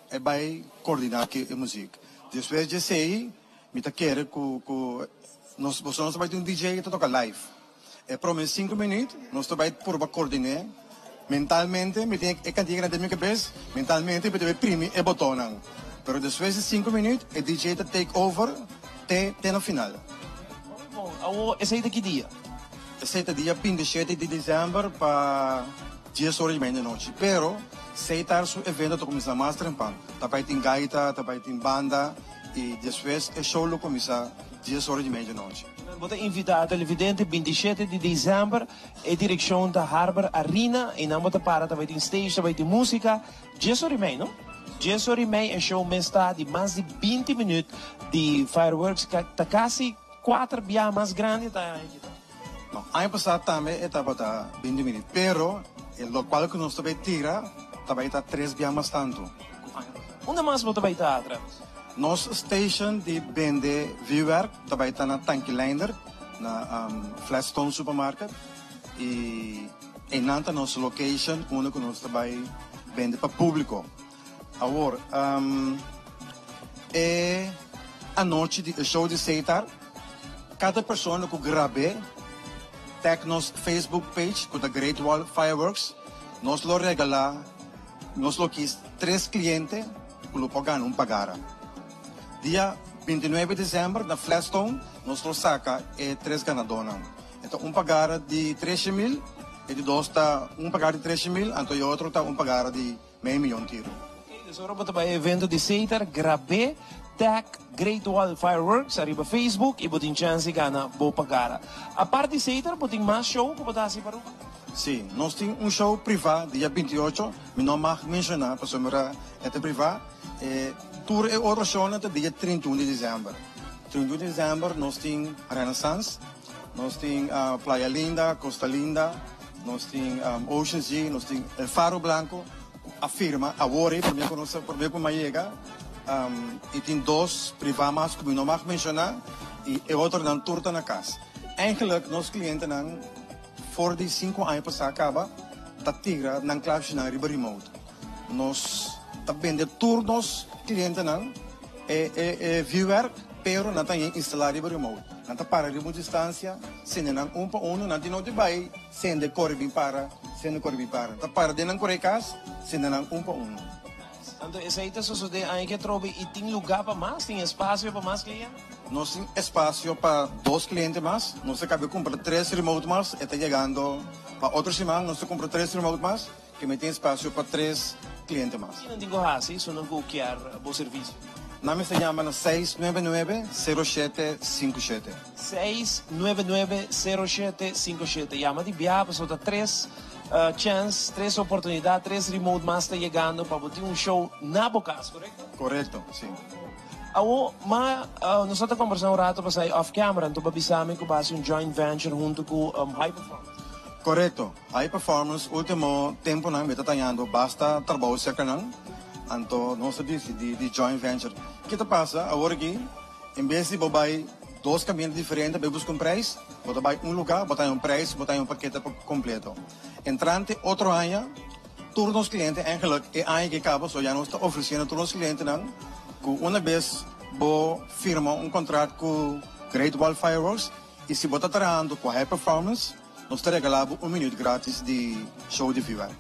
e bai coordina cu e muziek. Despues di esey mi ta kere cu cu nos boso nos ta bai tin un DJ cu ta toca live. E prome sinku minuut nos ta bai purba koordiné mentalmente, mi tin e kantiga den mi kabes, mentalmente mi ta bai primi e botonnan. Pero despues di sinku minuut e DJ ta take over te te na final. Bon, awor esei ta ki dia? Esei ta dia 27 di december pa. 10 ora y media nochi. Pero, Seitar su evento ta cuminsa mas trempan. Ta bay tin gaita, ta bay tin banda y despues e show lo cuminsa 10 ora y media nochi. Bo ta invita televidente 27 di december, e direccion ta Harbor Arena y nan bo ta para ta bay tin stage, ta bay tin musica, 10 ora y mei no? 10 ora y mei e show mes ta di mas di 20 minuut di fireworks, ta casi 4 bia mas grandi ta e aña. No, aña pasá tambe e tabata 20 minüt, pero e lokual ku nos ta bai tira ta bai ta tres bia mas tantu ku aña pasá. Unda mas bo ta bai ta, Travis? Nos station di bende vuurwerk ta bai ta na Tanki Leindert, na Flatstone Supermarket, i einan ta nos location unda ku nos ta bai bende pa públiko. Awor, e anochi di e show di Seitar, kada persona ku grab'é, tag nos Facebook page ku ta Great Wall Fireworks, nos lo regalá, nos lo kis tres kliente ku lo por gana un pagara. Dia 29 desèmber na Flatstone nos lo saka e tres ganadónan. E ta un pagara di 13 mil, e di dos ta un pagara di 13 mil, anto e otro ta un pagara di mei miyon tiro. Dus ora bo ta bai evento di Seitar, grab'é, tag Great Wall Fireworks ariba Facebook i bo tin chance di gana bo pagara. Apart di Seitar, bo tin mas show ku bo ta hasi pa Aruba? Sí, nos tin un show privá dia 28, mi no mag menshoná pasobra e ta privá. E tur e otro shownan ta dia 31 di desèmber. 31 di desèmber nos tin Renaissance, nos tin Playa Linda, Costa Linda, nos tin Ocean Sea, nos tin El Faro Blanco, ku a firma awor ei promé ku nos promé ku mi a yega, i tin dos privá mas ku mi no mag menshoná i e otronan tur ta na kas. Eigenlijk nos klientenan for di sinku aña pasá kaba ta tira nan klapshinan riba remote. Nos ta bende tur nos klientenan e e e vuurwerk pero nan ta yen instalá riba remote. Nan ta para riba un distansia, sende nan un pa unu, nan tin no di bai sende kore bin para, sende kore bin para. Ta para den nan kore kas, sende nan un pa unu. Anto esei ta sosodé aña ke atrobe i tin lugá pa mas? Tin espasio pa mas kliente? Nos tin espasio pa dos kliente mas. Nos a kabe kumpra tres remote mas, e ta yegando pa otro siman. Nos ta kumpra tres remote mas. Ke mi tin espasio pa tres kliente mas. Ki nan tin ku hasi su nan ku kier bo servisio? Nan mester yama na 699 0757. 699 0757. Yama di biaha pasobra ta tres chèns, tres oportunidat, tres remote mas ta yegando pa bo tin un show na bo kas, korekto? Korekto, si. Awo, ma nos a ta kombersá un rato pasá off camera, anto bo a bisa mi ku bo a hasi un joint venture huntu ku High Performance. Korekto. High Performance último temponan mi ta tañando basta trabou serka nan, anto nos a disidí di joint venture. Ke ta pasa awor aki, en bes di bo bai dos kaminda diferente bai buska un prijs, bo ta bai un lugá, bo ta haña un prijs, bo ta haña un pakete kompleto. Entrante otro aña, tur nos kliente, eigenlijk e aña ke kaba, so ya nos ta ofresiendo tur nos klientenan ku una bes bo firma un kontrat ku Great Wall Fireworks i si bo ta trahando ku High Performance, nos ta regalá bo un minuut gratis di show di vuurwerk.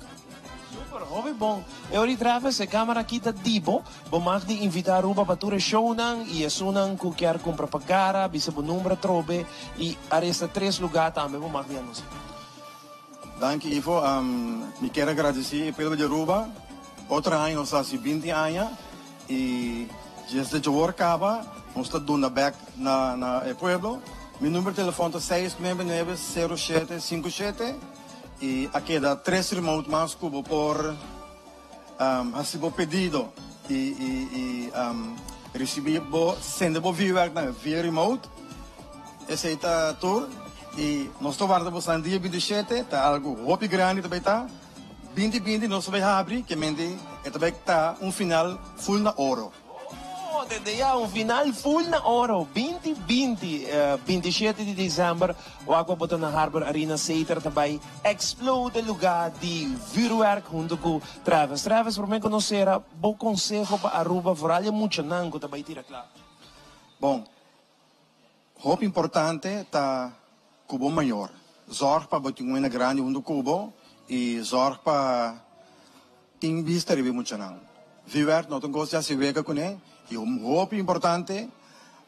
Super, hopi bon. E ora di Travis, e camera aki ta di bo. Bo mag di invita Aruba pa tur e shownan y esunnan cu kier cumpra pa cara, bisa bo number atrobe y aresta tres lugar tambe bo mag di anuncia. Danki Ivo, mi kier a gradici e pueblo di Aruba. Otro aña nos ta haci 20 aña y desde djawor caba nos ta duna bek na na e pueblo. Mi number di telefon ta 699 0757 y a keda tres remote mas cu bo por haci bo pedido y y y ricibi bo sende bo vuurwerk nan via remote. Esey ta tur y nos ta warda boso dia 27, ta algo hopi grandi ta bay ta. 2020 nos ta bay habri, ke mente e ta bay ta un final full na oro. Oh, desde ya un final full na oro. 2020, 27 di december, wak bo ta na Harbor Arena Setar ta bay explode lugar di vuurwerk hunto cu Travis. Travis, prome cu nos cera, bo conseho pa Aruba, vooral e muchanan cu ta bay tira cla. Bon, hopi importante ta cu bo mayor. Zorg pa bo tin un hende grandi hunto cu bo y zorg pa tin bista riba e muchanan. Vuurwerk no ta un cos di haci wega cune y hopi importante,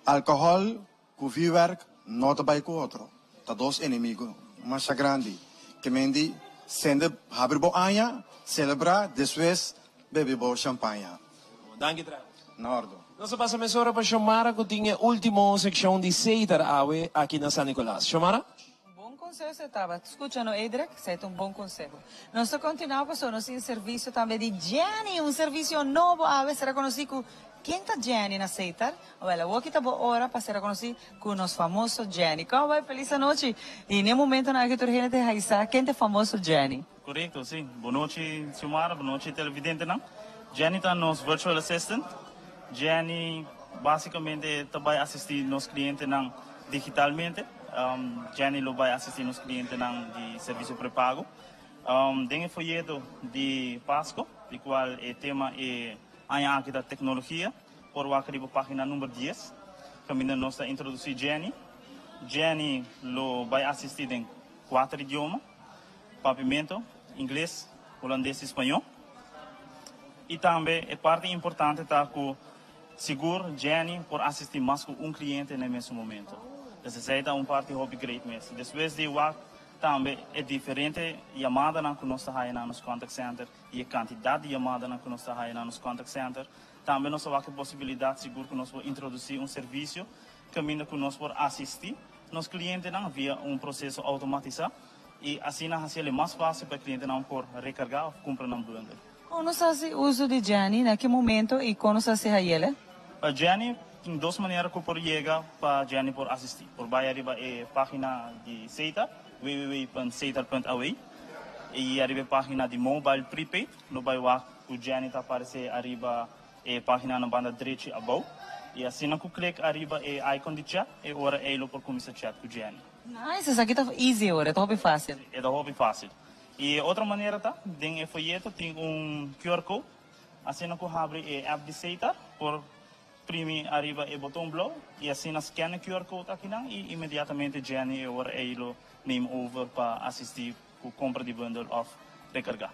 alcohol cu vuurwerk no ta bay cu otro. Ta dos enemigo masha grandi. Ke men di. Sende habri bo aña, selebrá, despues bebe bo shampaña. Danki Travis. Na ordo. Nos a pasa mesora pa Shomara cu tin e ultimo seccion di Setar awe aki na San Nicolas. Shomara? Bon conseho esei taba. Scucha no Edric, esei ta un bon conseho. Nos ta continua pasobra nos tin servicio tambe di Jenny, un servicio nobo awe sera conoci cu ken ta Jenny na Setar? Wel awoki ta bo ora pa sera conoci cu nos famoso Jenny. Con bai? Feliz anochi. Y n'e momentonan aki tur hende ta haisa ken ta e famoso Jenny. Corecto, si. Bonochi Xiomara, bonochi televidentenan. Jenny ta nos virtual assistant. Jenny basicamente ta bay asisti nos clientenan digitalmente. Jenny lo bay asisti nos clientenan di servicio prepago. Den e folleto di Pasco, di cual e tema e aña aki ta tecnologia, por wak riba pagina number dies, caminda nos ta introduci Jenny. Jenny lo bay asisti den cuater idioma. Papiamento, Ingles, Hulandes y Spañó. Y tambe e parti importante ta cu sigur Jenny por asisti mas cu un cliente na e mesun momento. Pues esey ta un parti hopi great mes. Despues di wak tambe e diferente yamadanan cu nos ta haya na nos contact center y e cantidad di yamadanan cu nos ta haya na nos contact center, tambe nos ta wak e posibilidad sigur cu nos por introduci un servicio caminda cu nos por asisti nos clientenan via un proceso automatisa. I asina hasi el mas fásil pa e klientenan por rekargá òf kumpra nan bundel. Kon nos hasi uso di Jenny, na ki momento i kon nos hasi hayele? Pa Jenny, tin dos manera ku por yega pa Jenny por asistí. Por bai ariba e página di Setar, www.setar.aw, i ariba e página di Mobile Prepaid lo bai wak ku Jenny ta aparesé ariba e página na banda drechi abou. I asina ku klik ariba e icon di chat, e ora ei lo por kuminsá chat ku Jenny. Nice, esaki ta easy ora, e ta hopi fácil. E ta hopi fácil. Y e otro manera ta, den e folleto tin un QR code, asina cu habri e app di Setar, por primi ariba e boton blauw y asina scan e QR code akinan y inmediatamente Jenny e ora ey lo neem over pa asisti cu compra di bundel of recarga.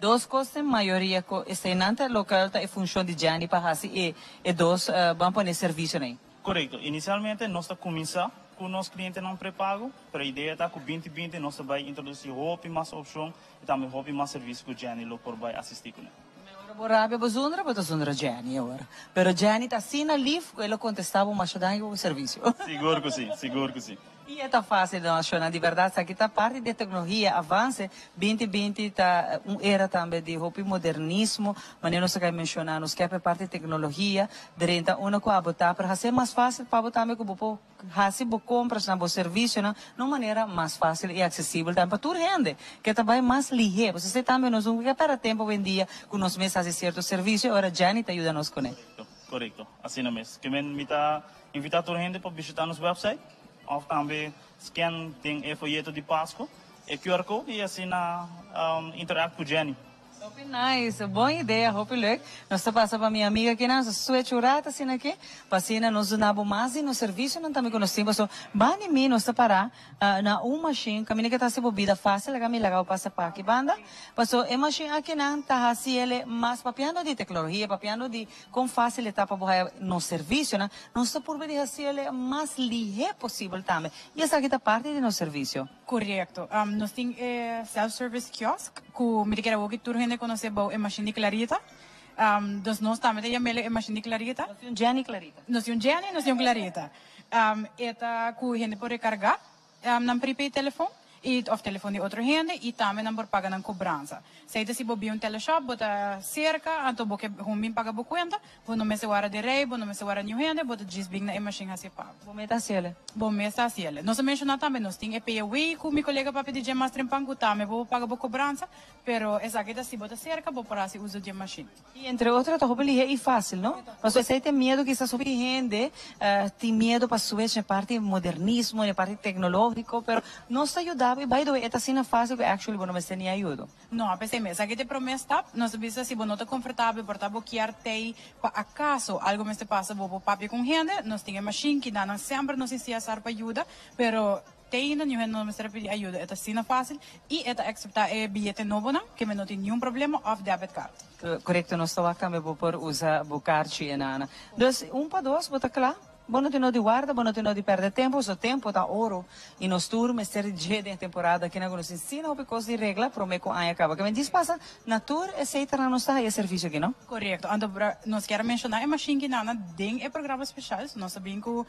Dos cos den mayoria cu eseynan ta local ta e funcion di Jenny pa haci e e dos ban pone servicionan ey. Korekto. Inisialmente nos ta kuminsá ku nos klientenan prepago, pero e idea ta ku binti binti nos ta bai introdusí hopi mas opshon i tambe hopi mas servisio ku Jenny lo por bai asistí kuné. Ora bo rabia bo zundra, bo ta zundra Jenny awor. Pero Jenny ta asina lif ku e lo kontestá bo masha danki pa bo servisio. Sigur ku sí, sigur ku sí. I e ta fásil don Ashona, di bèrdat esaki ta parti di e teknologia, avanse. Binti binti ta un era tambe di hopi modernismo, manera nos a kai menshoná, nos ke pa e parti di teknologia drenta unda ku abo ta, pero hasié mas fásil pa bo tambe ku bo por hasi bo komprasnan, bo servisionan na un manera mas fásil i aksesibel tambe pa tur hende ke ta bai mas lihé. Pasobra esei tambe nos no ke pèrdè tempu awendia ku nos mes hasi sierto servisio, ora Jenny ta yuda nos kuné. Korekto, korekto, asina mes. Ke men mi ta invitá tur hende pa bishitá nos wèpsait. Of tambe scan den e foyeto di Pasco e QR code y asina interact cu Jenny. Hopi nice, bon idea, hopi leuk. Nos ta pasa pa mi amiga aki nan, nos ta switch un rato asina aki, pa asina nos duna bo mas di nos servicionan tambe cu nos tin, pasobra ban di mi nos ta para na un machine caminda cu ta haci bo bida facil, laga mi laga bo pasa pa aki banda, pasobra e machine aki nan ta haci el mas, papiando di tecnologia, papiando di Kon fásil e ta pa bo haya nos servisionan? Nos ta purba di hasiel e mas lihé posibel tambe. I esaki ta parti di nos servisio. Korekto. Nos tin e self-service kiosk ku mi ta kere awor ki tur hende konosé bou e mashin di Clarita. Dus nos tambe ta yam'el e mashin di Clarita. Nos tin un Jenny Clarita. Nos tin un Jenny, nos tin un Clarita. E ta ku hende por rekargá nan prepaid telefon y of telefon di otro hende y tambe nan por paga nan cobransa. Esey ta si bo bin un teleshop, bo ta cerca, anto bo ke hun bin paga bo cuenta, bo no mester wara den rij, bo no mester wara niun hende, bo ta djis bin na e machine haci e pago. Bo mes ta haciele? Bo mes ta haciele. Nos a menciona tambe nos tin e pay away cu mi colega papia di dje mas trempan cu tambe bo por paga bo cobransa, pero esaki ta si bo ta cerca bo por haci uzo di e machine. Y entre otro ta hopi lihe y facil, no? Pasobra esey ta e miedo kisas hopi hende tin miedo pa switch na e parti modernismo, na e parti tecnologico, pero nos ta yuda bo y by the way e ta asina facil cu actually bo no mester ni ayudo. No, pesey mes. Esaki ta e prome stap. Nos ta bisa si bo no ta comfortabel por ta bo kier tey pa acaso algo mester pasa bo por papia cu un hende, nos tin e machine ki nan semper nos tin CSR pa yuda, pero Te ainda niun hende no mester a pidi ayuda, e ta asina fácil y e ta acepta e biyete nobonan, ke men no tin niun problema, of debit card. Korekto, nos ta wak tambe bo por usa bo karchi e nana. Dus un pa dos bo ta kla? Bo no tin no di warda, bo no tin no di perde tempo, so tempo ta oro y nos tur mester dje den temporada akina cu nos tin sina hopi cos di regla prome cu aña caba. Kimen djis pasa na tur esey ta nan nos ta haya servicio aki, no? Corecto. Anto nos kier a menciona e machine kinana den e programa special, so nos ta bin cu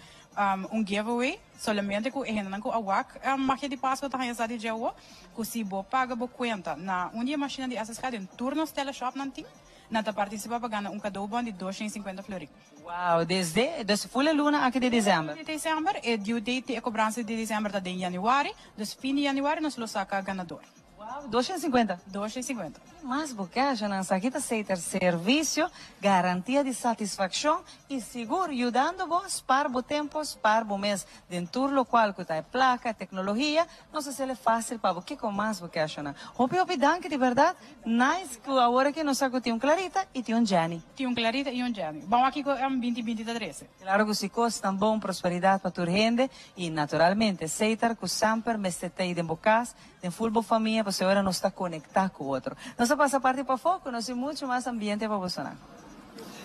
un giveaway solamente cu e hendenan cu a wak Magia di Pascua ta haya sa di dje awo, cu si bo paga bo cuenta na un di e machinenan di SSK den tur nos teleshopnan tin, nan ta participa pa gana un cadeaubon di 250 florin. Wow, desde, dus ful e luna aki di december? Di december, e due date di e cobransa di december ta den januari, dus fin di januari nos lo saca ganador. Wow, 250? 250. Mas bo cash nan sa ki ta Seter servicio, garantia di satisfaccion y sigur yudando bo spaar bo tempo, spaar bo mes den tur locual cu ta e placa, e tecnologia, nos a haciele facil pa bo. Kico mas bo cash nan? Hopi hopi danki di berdad. Nice cu awor aki nos sa cu tin un Clarita y tin un Jenny. Tin un Clarita y un Jenny. Bon aki cu binti binti ta trece. Claro cu si cos tan bon, prosperidad pa tur hende y naturalmente Setar cu semper mester ta ey den bo cas, den full bo famia pasobra ora nos ta conecta cu otro. Nos a pasa parti pafo cu nos tin mucho mas ambiente pa boso nan.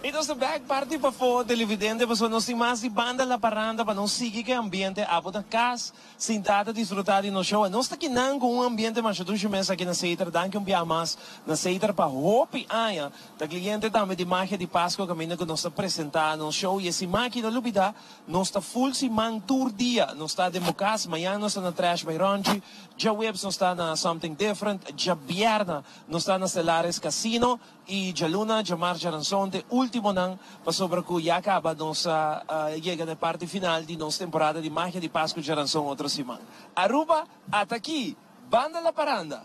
Y nos ta bek parti pafo televidente pasobra nos tin mas di banda la paranda pa nos sigui cu e ambiente abo ta cas. Sinta ta disfruta di nos show. Nos ta kinan cu un ambiente masha dushi mes aki na Seiter. Danki un bia mas na Seiter pa hopi aña ta cliente tambe di Magia di Pascua caminda cu nos ta presenta nos show. Y e siman aki no lubida nos ta full siman tur dia. Nos ta den bo cas. Mañan nos ta na Trash by Ronchi. Djaweps nos ta na Something Different. Djabierna nos ta na Stellaris Casino. Y djaluna, djamars, djaranson t'e ultimonan pasobra cu ya caba nos a yega na e parti final di nos temporada di Magia di Pascu djaranson otro siman. Aruba, ata aki! Banda la paranda!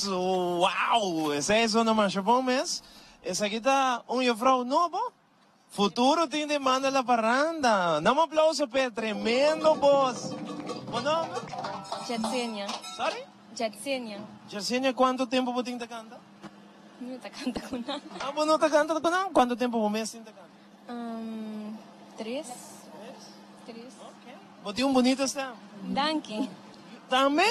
Wow! Esei zona masha bon mes. Esaki ta un juffrouw nobo. Futuro tin di manda la paranda. Dame un aplauso p'e tremendo bos. Bo nomber? Jetsenia. Sorry? Jetsenia. Jetsenia, cuanto tempo bo tin ta canta? Mi no ta canta cu nan. Ah, bo no ta canta cu nan? Cuanto tempo bo mes tin ta canta? Um, tres. Tres. Bo tin un bunita stem. Danki. Tambe?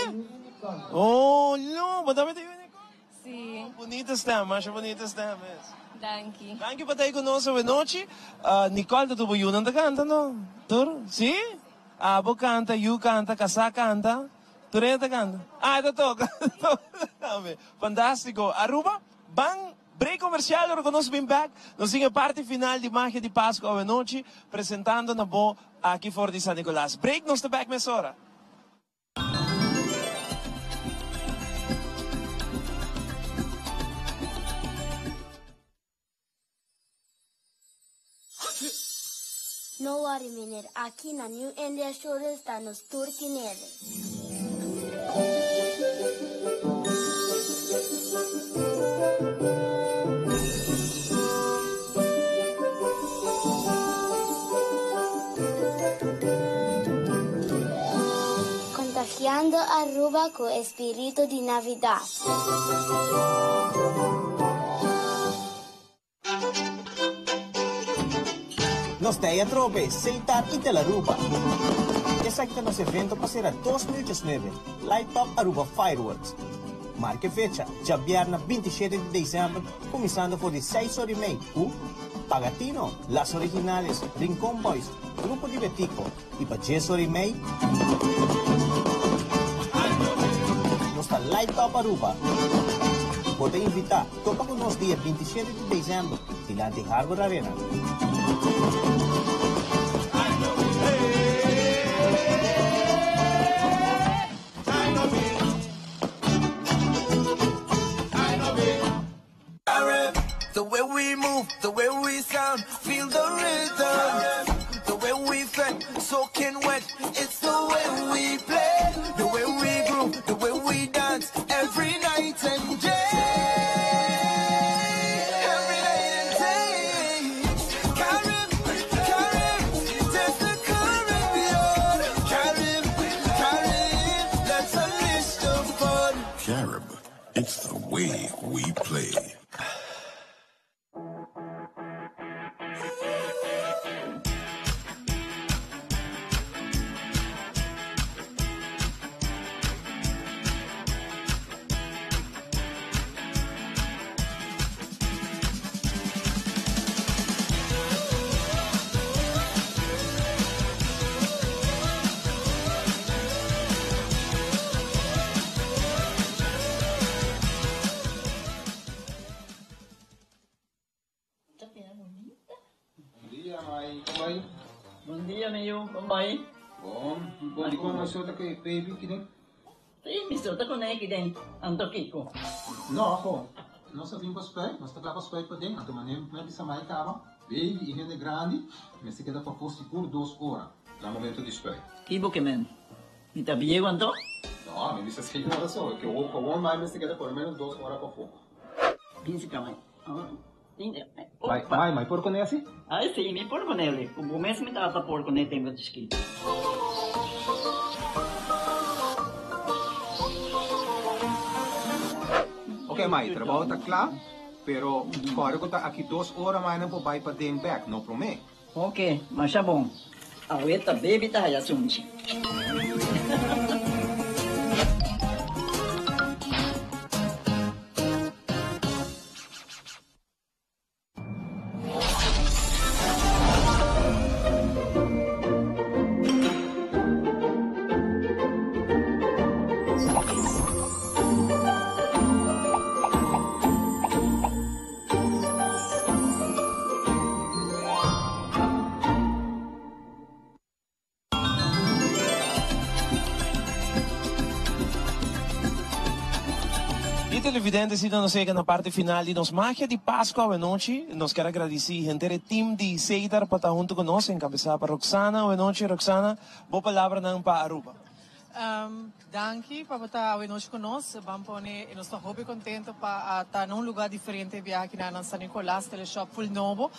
Oh, lo, bo tambe ta unicorn? Si. Bunita stem, masha bunita stem mes. Danki. Danki pa ta ei ku nos awe nochi. Nicole ta tur bo yunan ta kanta no? Tur? Si? Abo kanta, yu kanta, kasá kanta, tur hende ta kanta. Ah, e ta toka tambe. Fantástiko. Aruba, ban break komersial ora ku nos bin bèk. Nos tin e parti final di Magia di Pasku awe nochi, presentando na bo aki for di San Nicolas. Break, nos ta bèk mesora. No worry meneer, aki na New India Assurance ta nos tur kinere. Contagiando Aruba cu e spirito di Navidad. Nos ta e atrobe, Setar y Telaruba. Esaki ta nos evento pa sera 2019, Light Up Aruba Fireworks. Marca e fecha, djabièrnè 27 di december, cuminsando for di seis ora y mei cu Pagatino, Las Originales, Rincon Boys, Grupo di Betico y pa dies ora y mei, Nos ta Light Up Aruba. Bo ta invita. Topa cu nos dia 27 di december dilanti Harbor Arena. The way we move, the way we sound, feel the rhythm. The way we fret, soaking wet, it's the way we play. The way we groove, the way we dance, every night and day. Every night and day. Carib, Carib, taste the Caribbean. Carib, Carib, let's unleash the fun. Carib, it's the way we play. Bon dia, mai. Kon bai? Bon dia, mi yu. Kon bai? Bon. Bon, di kon mi sota ku e baby kiden? Sí, mi sota kuné kiden. Anto kiko? No, ho. Nos a bin pa spuit. Nos ta kla pa spuit paden. Anto manera mi a bisa mai kaba, baby i hende grandi mester keda pafó sigur dos ora na momento di spuit. Ki bo ke men? Mi ta bieu anto? No, mi bisa señora so, ke gewoon mai mester keda por lo menos dos ora pafó. Binsi ka mai. Mai, mai, mai por kone asi? Ai si, mi por kone li. Ku bo mes mi tata por kone tempu chikitu. Ok mai, trabou ta kla, pero kòrda ku ta aki dos ora mai nan por bai paden bèk, no promé. Ok, masha bon. Awe ta baby ta haya sunchi. Y televidente, si nos yega na parte final di nos Magia di Pasco awenochi. Nos kier a gradici henter e team di Setar pa ta hunto cu nos, encabeza pa Roxana awenochi. Roxana, bo palabranan pa Aruba. Um, danki pa ta awe nochi cu nos. Ban pone, nos ta hopi contento pa ta na un lugar diferente biaha aki na San Nicolas, Teleshop full nobo.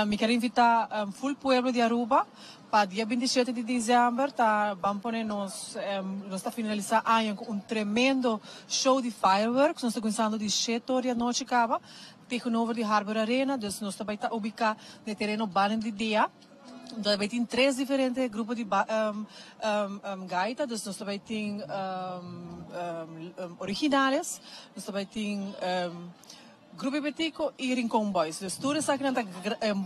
Mi kier invita full pueblo di Aruba pa dia 27 di december ta ban pone nos ta finalisa aña cu un tremendo show di fireworks. Nos ta cuminsando di 7 or di anochi caba tegenover di Harbor Arena, dus nos ta bay ta ubica den tereno banda di dia. Nos ta bay tin tres diferente grupo di gaita, dus nos ta bay tin Originales, nos ta bay tin Grupo Betico y Rincon Boys. Dus tur esakinan ta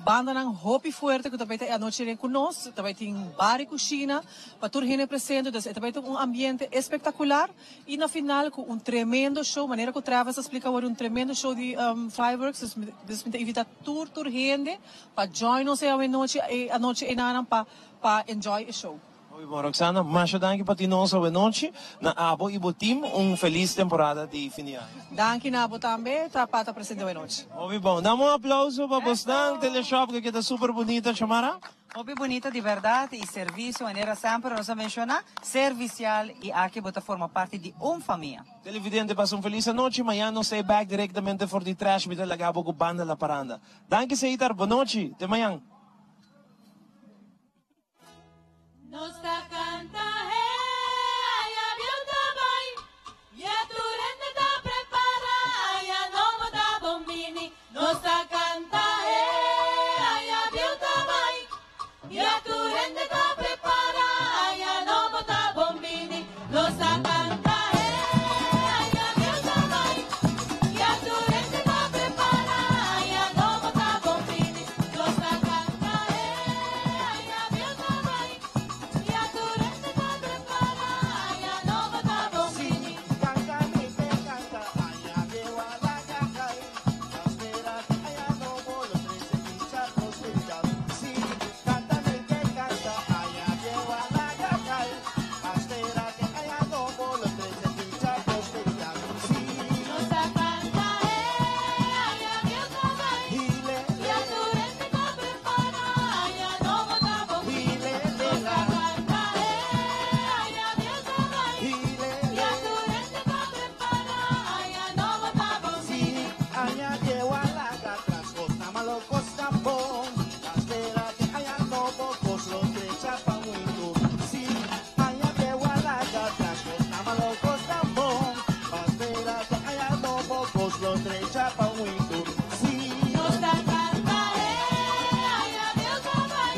bandanan hopi fuerte cu ta bay ta e anochi den cu nos. Ta bay tin bar y cushina pa tur hende presente, dus e ta bay ta un ambiente espectacular. Y na final cu un tremendo show, manera cu Travis a splica awor, un tremendo show di fireworks. Dus mi ta invita tur tur hende pa join nos e awenochi e anochi enanan pa pa enjoy e show. Hopi bon Roxana, masha danki pa tin nos awenochi. Na abo y bo team un feliz temporada di fin di aña. Danki na abo tambe ta pa ta presente awenochi. Hopi bon. Dam un aplauso pa bosnan. Teleshop cu keda super bunita Shamara. Hopi bunita di berdad y servicio manera semper nos a menciona, servicial y aki bo ta forma parti di un famia. Televidente pasa un feliz anochi, mañana nos ta e back directamente for di Trash, mi ta laga bo cu Banda La Paranda. Danki Seitar, bonochi, te mañan. Nos ta canta hey, aña bieu ta bay, ya tur hende ta prepara, aña nobo ta bon bini. Nos ta canta hey, aña bieu ta bay, ya tur hende ta prepara, aña nobo ta bon bini. Nos ta canta hey, aña bieu ta bay, ya tur hende ta prepara, aña nobo ta bon bini. Nos ta canta hey, aña bieu ta bay, ya tur hende ta prepara, aña nobo ta bon bini. Canta mi ke canta, aña bieu a laga cay. Ta spera cu aña nobo lo trece dicha prosperidad. Si, canta mi ke canta, aña bieu a laga cay. Ta spera cu aña nobo lo trece dicha prosperidad. Si. Nos ta canta hey, aña bieu ta bay. Ya tur hende ta prepara, aña nobo ta bon bini. Nos ta canta hey, aña bieu ta bay. Ya tur hende ta prepara, aña nobo ta bon bini. Aña bieu a laga atras, cos ta malo, cos ta bon. Ta spera cu aña nobo, cos lo drecha pa mundo. Si, aña bieu a laga atras, cos ta malo, cos ta bon. Ta spera cu aña nobo, cos lo drecha pa mundo. Si. Nos ta canta hey, aña bieu ta bay.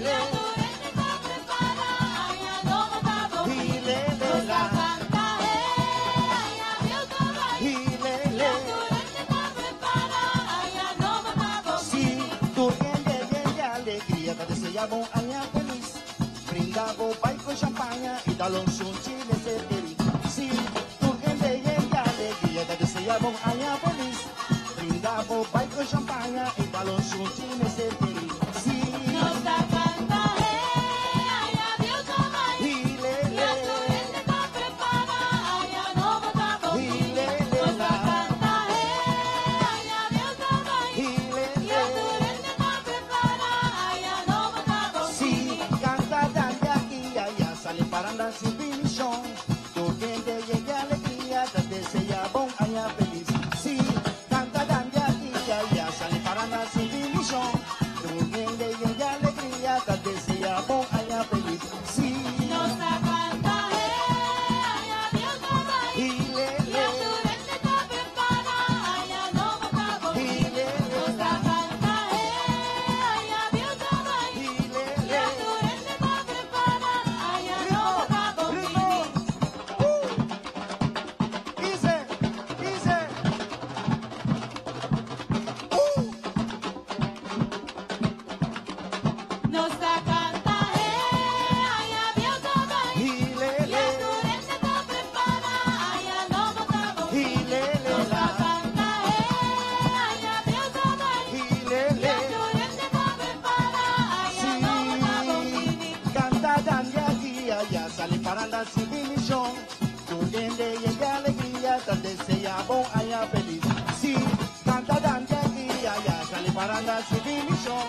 Ya tur hende ta prepara, aña nobo ta bon bini. Nos ta canta hey, aña bieu ta bay. Ya tur hende ta prepara, aña nobo ta bon Si, bini. tur hende yen di alegria ta desea bo un aña feliz. Brinda bo bai cu champaña y dal un sunchi mester keri. Si, tur hende yen di alegria ta desea bo un aña feliz. Brinda bo bai cu champaña y dal un sunchi mester keri. Si. Nos ta canta hey, aña bieu ta bay. Ya tur hende ta prepara, aña nobo ta bon bini. Nos ta canta hey, aña bieu ta bay. Ya tur hende ta prepara, aña nobo ta bon Si, bini. canta dande aki aya, sali paranda sin finishon. Tur hende yen di alegria, ta desea bo un aña feliz. Si, canta dande aki aya, sali paranda sin finishon. Tur hende yen di alegria, ta desea bo un aña feliz. Si. Nos ta canta hey, aña bieu ta bay. Ya tur hende ta prepara, aña nobo ta bon bini. Nos ta canta hey, aña bieu ta bay. Ya tur hende ta prepara, aña nobo ta bon bini. Easy, easy. Nos ta canta hey, aña bieu ta bay. Ya tur hende ta prepara, aña nobo ta bon bini. Nos ta canta hey, aña bieu ta bay. Ya tur hende ta prepara, aña nobo ta bon bini. Canta dande aki aya, sali paranda sin finishon. Tur hende yen di alegria, ta desea bo un aña feliz. Si, canta dande aki aya, sali paranda sin finishon.